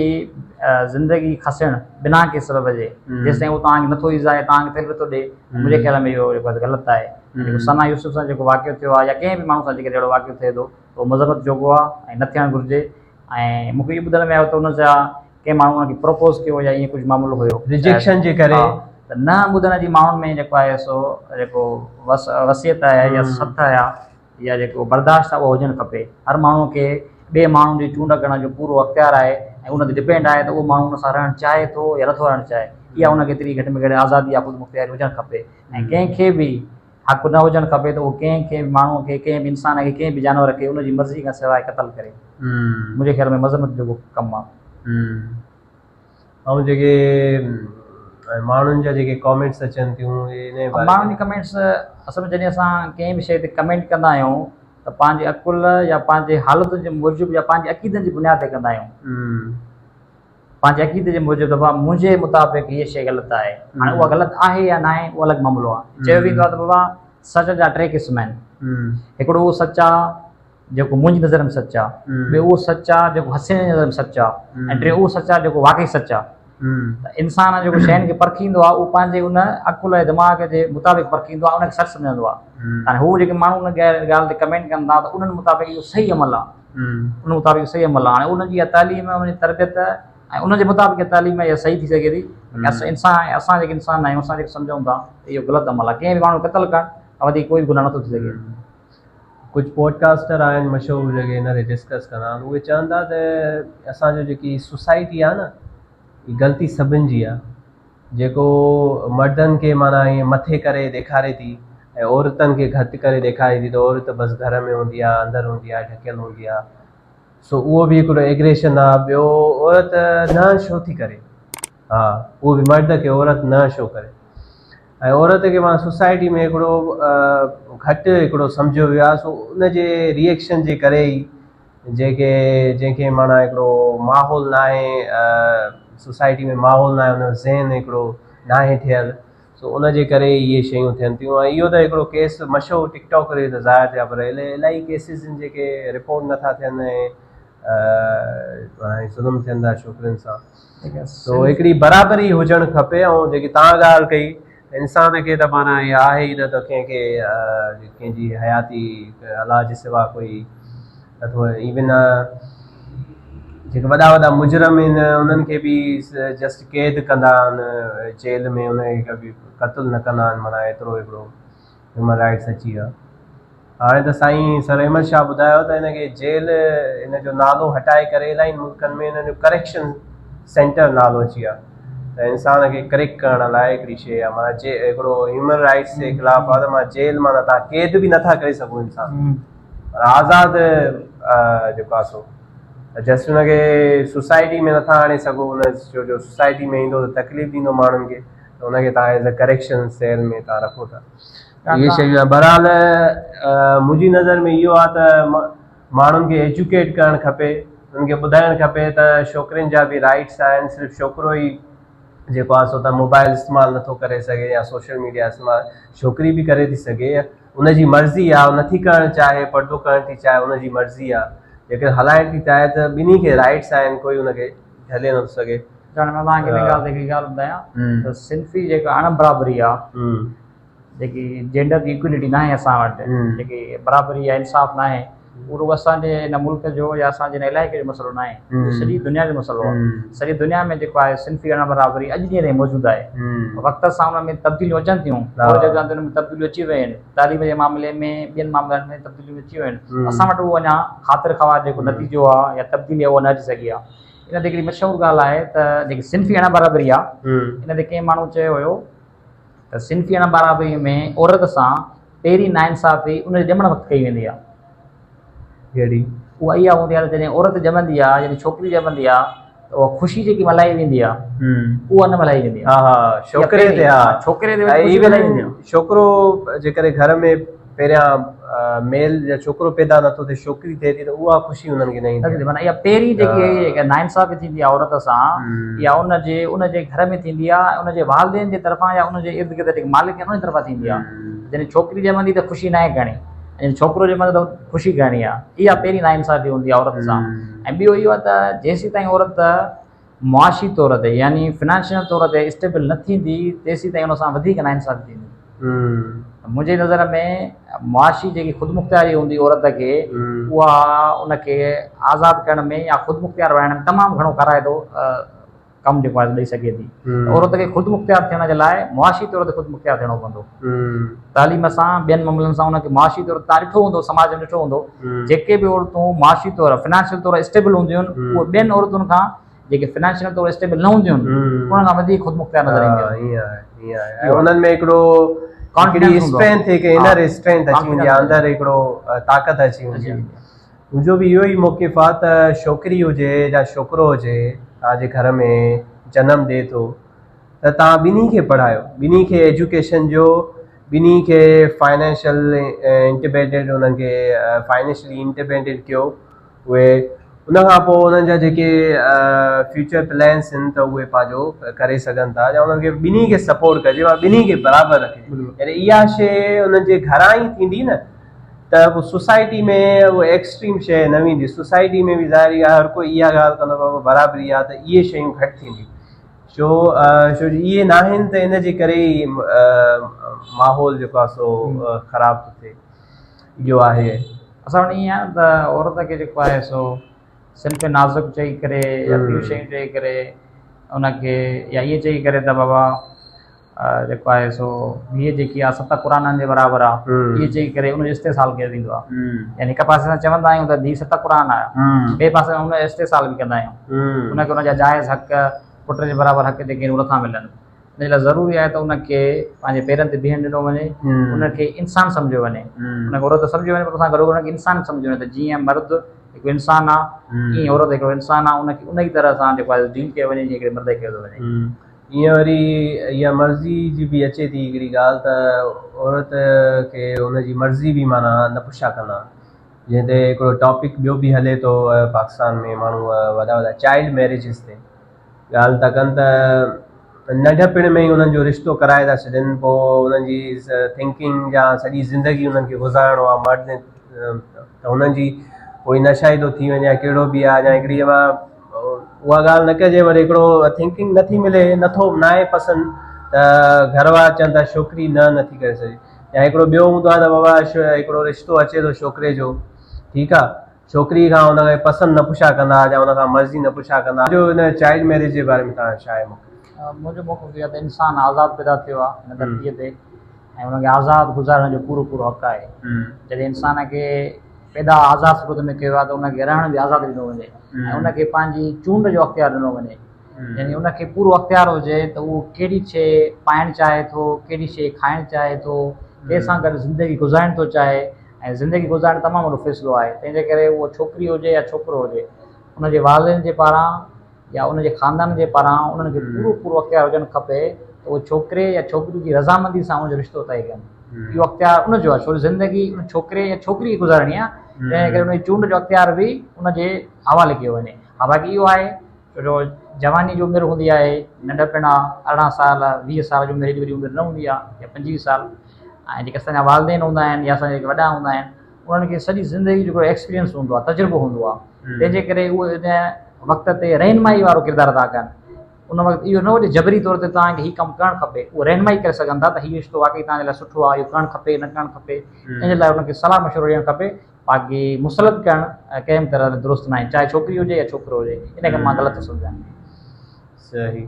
زندگي کسڻ بنا ڪنهن سبب جي جيستائين هو توهان کي نٿو ايذائي توهان کي تڪليف نٿو ڏئي منهنجي خيال ۾ اهو غلط آهي جيڪو ثنا يوسف سان جيڪو واقعو ٿيو آهي يا ڪنهن به ماڻهو سان جيڪڏهن اهڙو واقعو ٿئي ٿو ته اهو مذمت جوڳو آهي ۽ نه ٿيڻ گهرجي ۽ مون کي اهو ٻڌڻ ۾ آيو ته ان جا ڪنهن ماڻهو ان کي پروپوز ڪيو يا ائين ڪجهه معاملو هيو ريجيڪشن جي ڪري ته نه ٻڌڻ جي ماڻهن ۾ جيڪو آهي سو جيڪو وصيت آهي يا سٿ آهي يا جيڪو برداشت آهي اهو هجڻ کپي هر ماڻهو کي ٻئي ماڻهو جي چونڊ ڪرڻ جو پورو اختيار آهي ۽ ان تي ڊپينڊ آهي ته اهو ماڻهو ان سان رهڻ چاهي ٿو يا نٿو رهڻ چاهي اها ان کي ايتري گهٽ ۾ گهٽ آزادي يا خود مختياري هجڻ کپي ۽ ڪنهن کي به حق نه هجڻ کپي ته اهو ڪنهن کي به ماڻهوء کي، ڪنهن به انسان کي، ڪنهن به جانور کي ان جي مرضيء کان سواء قتل ڪري. منهنجي خيال ۾ مذمت جوڳو ڪم آهي. ۽ جيڪي ماڻهن جا جيڪي ڪامينٽس اچن ٿيون ان جي باري ۾. ماڻهن جي ڪمينٽس اصل ۾ جڏهن اسان ڪنهن به شيء تي ڪمينٽ ڪندا آهيون ته پنهنجي عقل يا پنهنجي حالتن جي موجب يا پنهنجي عقيدن جي بنياد تي ڪندا آهيون. پنهنجي عقيدي جي موجب ته بابا منهنجي مطابق هيء شيء غلط آهي. هاڻي اها غلط آهي يا ناهي اهو الڳ معاملو آهي. چيو ويندو آهي ته بابا سچ جا ٽي قسم آهن. هڪڙو اهو سچ آهي جيڪو منهنجي نظر ۾ سچ آهي، ٻيو اهو سچ آهي جيڪو حسين جي نظر ۾ سچ آهي ۽ ٽيون اهو سچ آهي جيڪو واقعي سچ آهي. ته انسان جيڪو شين کي پرکيندو آهي اهو پنهنجي ان عقل ۽ دماغ جي مطابق پرکيندو آهي ان کي سچ سمجهندو آهي. هاڻي هو جيڪي ماڻهو ان ڳالهه تي ڪمينٽ ڪن ٿا ته انهن مطابق اهو صحيح عمل آهي. ان مطابق صحيح عمل آهي هاڻي ان جي اها تعليم ان جي تربيت ۽ ان جي مطابق اها تعليم اها صحيح ٿي سگهي ٿي انسان اسان جيڪي انسان آهيون اسان جيڪي سمجهون ٿا ته اهو غلط عمل آهي ڪنهن به ماڻهو کي قتل ڪرڻ کان وڌيڪ ڪوئي به گناهه نٿو ٿي سگهي. ڪجهه پوڊڪاسٽر آهن مشهور جيڪي ان تي ڊسڪس ڪندا آهن اهي چون ٿا ته اسان جو جيڪي سوسائٽي آهي نه هي غلطي سڀن جي آهي جيڪو مردن کي معنيٰ ائين مٿي ڪري ڏيکاري ٿي ۽ عورتن کي گهٽ ڪري ڏيکاري ٿي ته عورت بس گهر ۾ هوندي آهي اندر هوندي آهي ڍڪيل هوندي آهي سو اهو به هڪڙو ايگريشن آهي ٻيو عورت نه شو ٿي ڪري ها اهو به مرد کي عورت نه شو ڪري ۽ عورت کي معنيٰ سوسائٽي ۾ هڪڙو گهٽ هڪڙو سمجهيو ويو آهي سو ان جي ريئيڪشن جي ڪري ئي جيڪي جنهن کي معنيٰ هڪڙو ماحول ناهي سوسائٽي ۾ ماحول ناهي ان جو ذهن هڪڙو ناهي ٺهيل سو ان جي ڪري اهي شيون ٿين ٿيون ۽ اهو ته هڪڙو ڪيس مشهور ٽڪ ٽاڪ تي ته ظاهر ٿيا پر الاهي ڪيسز آهن جيڪي رپورٽ نٿا ٿين ۽ ظلم ٿين ٿا ڇوڪرين سان سو هڪڙي برابري هجڻ کپي ۽ جيڪي تان ڳالهه ڪئي انسان کي ته معنيٰ اها آهي ئي نه ته ڪنهن کي ڪنهن جي حياتي الله جي سوا ڪوئي نٿو ايون جيڪي وڏا وڏا مجرم آهن انهن کي به جسٽ قيد ڪندا آهن جيل ۾ ان کي به قتل نه ڪندا آهن معنيٰ ايترو هڪڙو هيومن رائٽس اچي ويا هاڻي ته سائين سر احمد شاهه ٻڌايو ته هن کي جيل ان جو نالو هٽائي ڪري الاهي ملڪن ۾ هن جو ڪريڪشن سينٽر نالو اچي ويو ته انسان کي ڪريڪٽ ڪرڻ لاء هڪڙي شيء آهي معنيٰ جي هڪڙو هيومن رائٽس جي خلاف آهي ته مان جيل معنيٰ تان قيد به نٿا ڪري سگهو انسان پر آزاد جيڪو آهي سو جسٽ هن کي سوسائٽي ۾ نٿا آڻي سگهو ان جو جو سوسائٽي ۾ ايندو ته تڪليف ڏيندو ماڻهن کي ته ان کي تان ايز اي ڪريڪشن سيل ۾ تان رکو ٿا اهي شيون آهن بهرحال منهنجي نظر ۾ اهو آهي ته ماڻهن کي ايجوڪيٽ ڪرڻ کپي انهن کي ٻڌائڻ کپي ته ڇوڪرين جا به رائٽس آهن صرف ڇوڪرو ئي جيڪو آهي سو ته موبائل استعمال نٿو ڪري سگهي يا سوشل ميڊيا استعمال ڇوڪري به ڪري ٿي سگهي ان جي مرضي آهي نٿي ڪرڻ چاهي پردو ڪرڻ ٿي چاهي ان جي مرضي آهي جيڪڏهن هلائڻ ٿي چاهي ته ٻنهي کي رائٽس آهن ڪوئي ان کي جهلي نٿو سگهي. هاڻي مان توهان کي ان ڳالهه تي هڪڙي ڳالهه ٻڌايان ته صنفي جيڪا اڻ برابري آهي جيڪي جينڊر جي ايڪولٽي ناهي اسان وٽ جيڪي برابري يا انصاف ناهي اهو رڳو اسان جي هن ملڪ جو يا اسان جي هن علائقي جو مسئلو ناهي اهو سڄي دنيا جو مسئلو آهي سڄي دنيا ۾ جيڪو آهي صنفي اڻ برابري اڄ ڏينهن تائين موجود آهي وقت سان ان ۾ تبديليون اچن ٿيون ٿوري جڳهن تي ان ۾ تبديليون اچي ويون آهن تعليم جي معاملي ۾ ٻين معاملن ۾ تبديليون اچي ويون آهن اسان وٽ اهو اڃا خاطر خواهه جيڪو نتيجو آهي يا تبديلي اها نه اچي سگهي آهي ان تي هڪڙي مشهور ڳالهه آهي ته جيڪي صنفي اڻ برابري آهي ان تي ڪنهن ماڻهو چيو هيو ته صنفي اڻ برابري ۾ عورت سان پهرين ناانصافي ان جي ڄمڻ وقت ڪئي ويندي آهي. ڪهڙي؟ اها اها هوندي آهي ته جڏهن عورت ڄمندي آهي يعني ڇوڪري ڄمندي آهي ته اها خوشي جيڪي ملهائي ويندي آهي اها نه ملهائي ويندي آهي. ها ها ڇوڪري تي ها ڇوڪري تي خوشي ملهائي ويندي آهي. ڇوڪرو جيڪڏهن گهر ۾ پهريان ميل يا ڇوڪرو پيدا نٿو ٿئي ڇوڪري ٿئي ٿي ته اها خوشي انهن کي نه ايندي آهي. معنيٰ اها پهرين جيڪي ناانصافي ٿيندي آهي عورت سان اها ان جي ان جي گهر ۾ ٿيندي آهي ان جي والدين جي طرفان يا ان جي ارد گرد جيڪي مالڪ آهن ان جي طرفان ٿيندي آهي. جڏهن ڇوڪري ڄمندي ته خوشي ناهي ڪرڻي ۽ جڏهن ڇوڪرو ڄمندو ته خوشي ڪرڻي آهي. اها پهرين ناانصافي هوندي آهي عورت سان ۽ ٻيو اهو آهي ته جيسيتائين عورت معاشي طور تي يعني فنانشل طور تي اسٽيبل نه ٿيندي تيسيتائين ان سان وڌيڪ ناانصافي ٿيندي. منهنجي نظر ۾ معاشي جيڪي خودمختياري هوندي عورت کي اها ان کي آزاد ڪرڻ ۾ يا خودمختيار بڻائڻ ۾ تمام گهڻو ڪارائتو ڪم جيڪو آهي ڏئي سگهي ٿي. عورت کي خودمختيار ٿيڻ جي لاء معاشي طور تي خودمختيار ٿيڻو پوندو. تعليم سان ٻين معاملن سان ان کي معاشي طور تان ڏٺو هوندو سماج ۾ ڏٺو هوندو جيڪي به عورتون معاشي طور فنانشل طور اسٽيبل هونديون آهن اهي ٻين عورتن کان جيڪي فنانشل طور اسٽيبل نه هونديون آهن انهن کان وڌيڪ خود مختيار نظر اينديون آهن. ائين آهي ۽ انهن ۾ هڪڙو هڪڙي اسٽرينٿ هڪ انر اسٽرينٿ اچي ويندي آهي اندر هڪڙو طاقت اچي ويندي آهي منهنجو به اهو ئي موقف آهي ته ڇوڪري هجي يا ڇوڪرو هجي توهان جي گهر ۾ جنم ڏئي ٿو ته توهان ٻنهي کي پڙهايو ٻنهي کي ايجوڪيشن ڏيو ٻنهي کي فائنينشل انڊيپينڊنٽ انهن کي فائنينشلي انڊيپينڊنٽ ڪيو اهي ان کان پوء انهن جا جيڪي فيوچر پلانس آهن ته اهي پنهنجو ڪري سگهن ٿا يا انهن کي ٻنهي کي سپورٽ ڪجي ٻنهي کي برابر رکجي يعني اها شي انهن جي گهران ئي ٿيندي نه ته پوء سوسائٽي ۾ اهو ايڪسٽريم شيء نه ويندي سوسائٽي ۾ به ظاهري آهي هر ڪوئي اها ڳالهه ڪندو بابا برابري آهي ته اهي شيون گهٽ ٿينديون ڇو ڇو جو اهي ناهن ته ان جي ڪري ئي ماحول جيڪو آهي سو خراب ٿو ٿئي اهو آهي. اسان وٽ ائين آهي نه ته عورت کي جيڪو آهي سو صنف نازڪ چئي ڪري يا ٻيون شيون چئي ڪري ان کي يا ائين چئي ڪري ته بابا جيڪو آهي سو هيء جيڪي آهي ست قرآنن جي برابر آهي ائين چئي ڪري ان جو استحصال ڪيو ويندو آهي يعني هڪ پاسي سان چوندا آهيون ته ڌيء ست قرآن آهي ٻئي پاسي ان جو استحصال به ڪندا آهيون ان کي ان جا جائز حق پٽ جي برابر حق جيڪي آهن اهي نٿا ملن ان جي لاء ضروري آهي ته ان کي پنهنجي پيرن تي بيهڻ ڏنو وڃي ان کي انسان سمجهيو وڃي ان کي عورت سمجهيو وڃي پر ان سان گڏوگڏ ان کي انسان سمجهيو وڃي ته جيئن مرد هڪ انسان آهي ائين عورت هڪڙو انسان آهي ان کي ان ئي طرح سان جيڪو آهي ڊيل ڪيو وڃي جيئن هڪڙي مرد کي ڪيو ٿو وڃي. ائين وري اها مرضي جي به اچي ٿي هڪڙي ڳالهه ته عورت کي ان جي مرضي به معنيٰ نه پڇا ڪندا جنهن تي هڪڙو ٽاپڪ ٻيو به هلي ٿو پاڪستان ۾ ماڻهو وڏا وڏا چائلڊ ميريجز تي ڳالهه ٿا ڪن ته ننڍپڻ ۾ ئي انهن جو رشتو ڪرائي ٿا ڇڏين پوء انهن جي ٿنڪنگ يا سڄي زندگي انهن کي گذارڻو آهي مرد ته انهن جي ڪوئي نشا ئي ٿو ٿي وڃي يا ڪهڙو به آهي يا هڪڙي اها ڳالهه نه ڪجي وري هڪڙو ٿنڪنگ نٿي ملي نٿو ناهي پسند ته گهر وارا چون ٿا ڇوڪري نه نٿي ڪري سگهي يا هڪڙو ٻيو هوندو آهي ته بابا هڪڙو رشتو اچي ٿو ڇوڪري جو ٺيڪ آهي ڇوڪري کان ان کي پسند نه پڇا ڪندا يا ان کان مرضي نه پڇا ڪندا جو ان چائلڊ ميريج جي باري ۾ توهان جو ڇا آهي موقف؟ منهنجو موقف اهو آهي ته انسان آزاد پيدا ٿيو آهي هن ڌرتيء تي ۽ ان کي آزاد گذارڻ جو پورو پورو حق آهي جڏهن انسان کي پيدا آزاد صورت ۾ ڪيو آهي ته ان کي رهڻ به آزاد ڏنو وڃي ۽ ان کي پنهنجي چونڊ جو اختيار ڏنو وڃي يعني ان کي پورو اختيار هجي ته اهو ڪهڙي شيء پائڻ چاهي ٿو ڪهڙي شيء کائڻ چاهي ٿو ڪنهن سان گڏ زندگي گذارڻ ٿو چاهي ۽ زندگي گذارڻ تمام وڏو فيصلو آهي تنهن جي ڪري اهو ڇوڪري هجي يا ڇوڪرو هجي ان جي والدين جي پاران يا ان جي خاندان جي پاران انهن کي پورو پورو اختيار هجڻ کپي ته اهو ڇوڪري يا ڇوڪري جي رضامندي سان ان جو رشتو طئي ڪن اهو اختيار ان جو آهي ڇو جو زندگي ان ڇوڪري يا ڇوڪري کي گذارڻي آهي تنهن ڪري ان جي چونڊ جو اختيار به ان جي حوالي ڪيو وڃي ها باقي اهو آهي ڇو جو جواني جي عمر هوندي آهي ننڍپڻ آ 18 سال 20 سال جي عمر ايڏي وڏي عمر نه هوندي آ يا 25 سال ۽ جيڪي اسان جا والدين هوندا آهن يا اسان جا جيڪي وڏا هوندا آهن انهن کي سڄي زندگي جو ايڪسپيرينس هوندو آ تجربو هوندو آ تنهن جي ڪري اهي ان وقت تي رهنمائي وارو ڪردار ادا ڪن ان وقت اهو نه هجي جبري طور تي توهان کي هي ڪم ڪرڻ کپي اهو رهنمائي ڪري سگهن ٿا ته هي رشتو واقعي توهان جي لاء سٺو آ اهو ڪرڻ کپي نه ڪرڻ کپي ان جي لاء انهن کي صلاح مشورو ڏيڻ کپي باقي مسلط ڪرڻ ڪنهن به طرح درست ناهي چاهي ڇوڪري هجي يا ڇوڪرو هجي ان کي مان غلط ٿو سمجهان. صحيح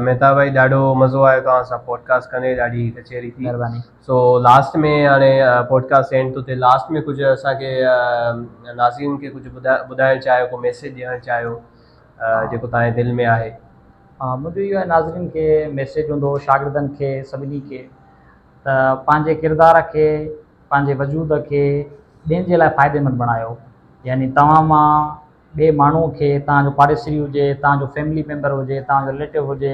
مهتاب ڀائي ڏاڍو مزو آيو توهان سان پوڊڪاسٽ ڪندي ڏاڍي ڪچهري ٿي مهرباني. سو لاسٽ ۾ هاڻي پوڊڪاسٽ اينڊ ٿو ٿئي لاسٽ ۾ ڪجهه اسان کي ناظرين کي ڪجهه ٻڌائڻ چاهيو ڪو ميسيج ڏيڻ چاهيو جيڪو توهان جي دل ۾ آهي. ها منهنجو اهو آهي ناظرين کي ميسيج هوندو شاگردن کي سڀني کي ته پنهنجي ڪردار کي پنهنجي وجود کي ٻين جي لاء فائديمند بڻايو يعني توهان مان ٻئي ماڻهو کي توهان جو پاڙيسري هجي توهان جو فيملي ميمبر هجي توهان جو رليٽو هجي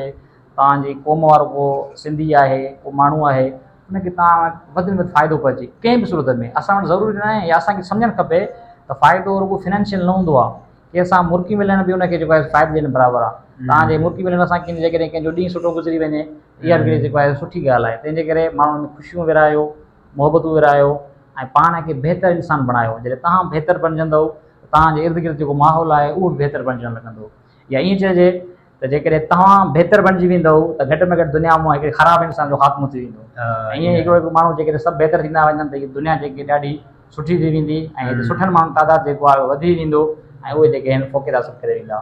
توهان جي قوم وارو ڪو سنڌي آهي ڪو ماڻهو آهي ان کي توهان وٽ وڌ ۾ وڌ فائدو پهچي ڪنهن به صورت ۾ اسان وٽ ضروري ناهي يا اسان کي سمجهڻ کپي ته فائدو رڳو فنانشل نه هوندو آهي ڪنهن سان مرڪي ملڻ به ان کي جيڪو آهي فائدي جي برابر آهي توهان جي مرڪي ملڻ سان ڪنهن جيڪڏهن ڪنهن جو ڏينهن سٺو گذري وڃي اها به جيڪو آهي سٺي ڳالهه آهي تنهن جي ڪري ماڻهن ۾ خوشيون ورهايو محبتون ورهايو ۽ پاڻ کي بهتر انسان بڻايو جڏهن توهان بهتر بڻجندؤ ته توهان جي ارد گرد جيڪو ماحول آهي اهو به بهتر بڻجڻ لڳندو يا ائين چئجي ته جيڪڏهن توهان بهتر بڻجي ويندؤ ته گهٽ ۾ گهٽ دنيا مان هڪڙي خراب انسان جو خاتمو ٿي ويندو ۽ ائين هڪڙو هڪڙو ماڻهو جيڪڏهن سڀ بهتر ٿيندا وڃن ته هي دنيا جيڪي ڏاڍي سٺي ٿي ويندي ۽ هتي سٺن ماڻهن تعداد جيڪو آهي وڌي ويندو ۽ اهي جيڪي آهن فوقيت حاصل ڪري ويندا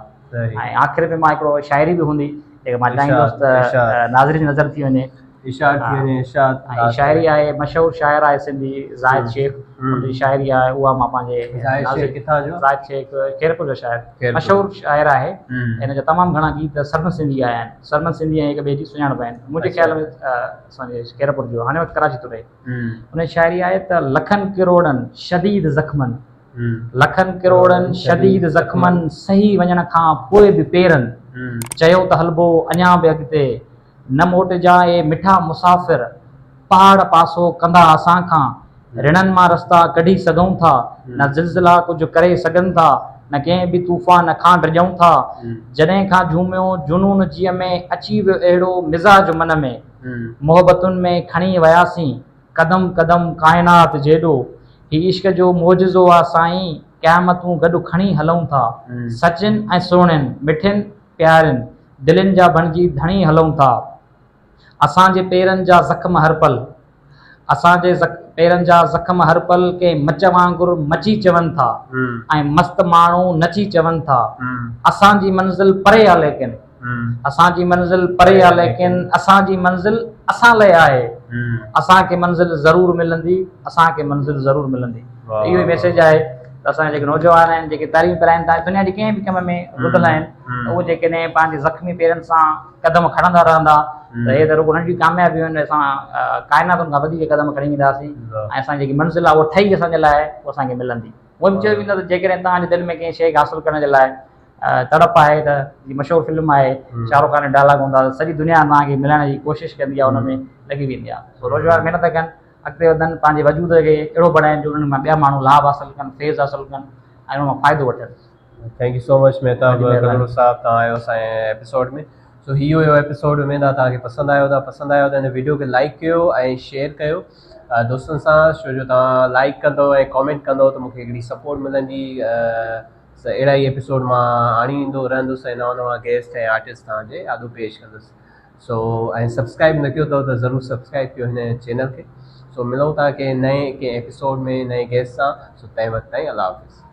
۽ آخر ۾ مان هڪڙو شاعري به هوندي جيڪا مان چاهيندس ته ناظرين جي نظر ٿي وڃي اشاعت ٿي وڃي اشاعت ۽ شاعري آهي مشهور شاعر آهي سنڌي زاهد شيخ ان جي شاعري آهي اها مان پنهنجي زاهد شيخ ڪٿان جو زاهد شيخ خيرپور جو شاعر مشهور شاعر آهي ان جا تمام گهڻا گيت سرمد سنڌي آيا آهن سرمد سنڌي ۽ هڪ ٻئي جي سڃاڻپ آهن منهنجي خيال ۾ اسان جي خيرپور جو هاڻي وقت ڪراچي ٿو رهي ان جي شاعري آهي ته لکن ڪروڙن شديد زخمن لکن ڪروڙن شديد زخمن سهي وڃڻ کان پوء به پيرن چيو ته هلبو اڃا به اڳتي نه موٽجان اي مٺا مسافر، پهاڙ پاسو ڪندا اسان کان، رڻن مان رستا ڪڍي سگهون ٿا، نه زلزلا ڪجهه ڪري سگهن ٿا، نه ڪنهن به طوفان کان ڊڄون ٿا، جڏهن کان جهوميو جنون جيء ۾، اچي ويو اهڙو مزاج من ۾، محبتن ۾ کڻي وياسين، قدم قدم ڪائنات جيڏو، هي عشق جو معجزو آ سائين، قيامتون گڏ کڻي هلون ٿا، سچين ۽ سهڻين، مٺين پيارين، دلين جا بڻجي ڌڻي هلون ٿا. اسان جي پيرن جا زخم هر پل اسان جي پيرن جا زخم هر پل ڪنهن مچ وانگر مچي چون ٿا ۽ مست ماڻهو نچي چون ٿا اسان جي منزل پري آ ليڪن اسان جي منزل پري آ ليڪن اسان جي منزل اسان لئه آهي اسان کي منزل ضرور ملندي اسان کي منزل ضرور ملندي اهو ئي ميسيج آهي ته اسان جا جيڪي نوجوان آهن جيڪي تعليم پرائين ٿا دنيا جي ڪنهن به ڪم ۾ رڌل آهن ته اهي جيڪڏهن پنهنجي زخمي پيرن سان قدم کڻندا رهندا ته هي ته رڳو ننڍيون ڪاميابيون آهن اسان ڪائناتن کان وڌيڪ قدم کڻي وينداسين ۽ اسان جي جيڪي منزل آهي اها ٺهي اسان جي لاء اها اسان کي ملندي اهو به چيو ويندو ته جيڪڏهن توهان جي دل ۾ ڪنهن شيء کي حاصل ڪرڻ جي لاء تڙپ آهي ته جي مشهور فلم آهي شاهه رخ خان جو ڊائلاگ هوندو آهي سڄي دنيا توهان کي ملڻ جي ڪوشش ڪندي آهي ان ۾ لڳي ويندي آهي سو نوجوان محنت ڪن اڳتي وڌن پنهنجي وجود کي اهڙو بڻائن جو انهن مان ٻيا ماڻهو لاڀ حاصل ڪن فيض حاصل ڪن ۽ ان مان فائدو وٺن. Thank you so much Mehtab Kalhoro صاحب توهان آيو اسان جي ايپيسوڊ ۾ سو هي هيو ايپيسوڊ اميد آ توهان کي پسند آيو ته پسند آيو ته هن ويڊيو کي لائڪ ڪيو ۽ شيئر ڪيو دوستن سان ڇو جو توهان لائڪ ڪندو ۽ ڪامينٽ ڪندو ته مونکي هڪڙي سپورٽ ملندي اهڙا ئي ايپيسوڊ مان آڻيندو رهندس ۽ نوان نوان گيسٽ ۽ آرٽسٽ توهان جي آڏو پيش ڪندس سو ۽ سبسڪرائب نه ڪيو اٿو ته ضرور سبسڪرائب ڪيو هن چينل کي سو ملون ٿا ڪنهن نئين ڪنهن ايپيسوڊ ۾ نئين گيسٽ سان سو تنهن وقت تائين الله حافظ.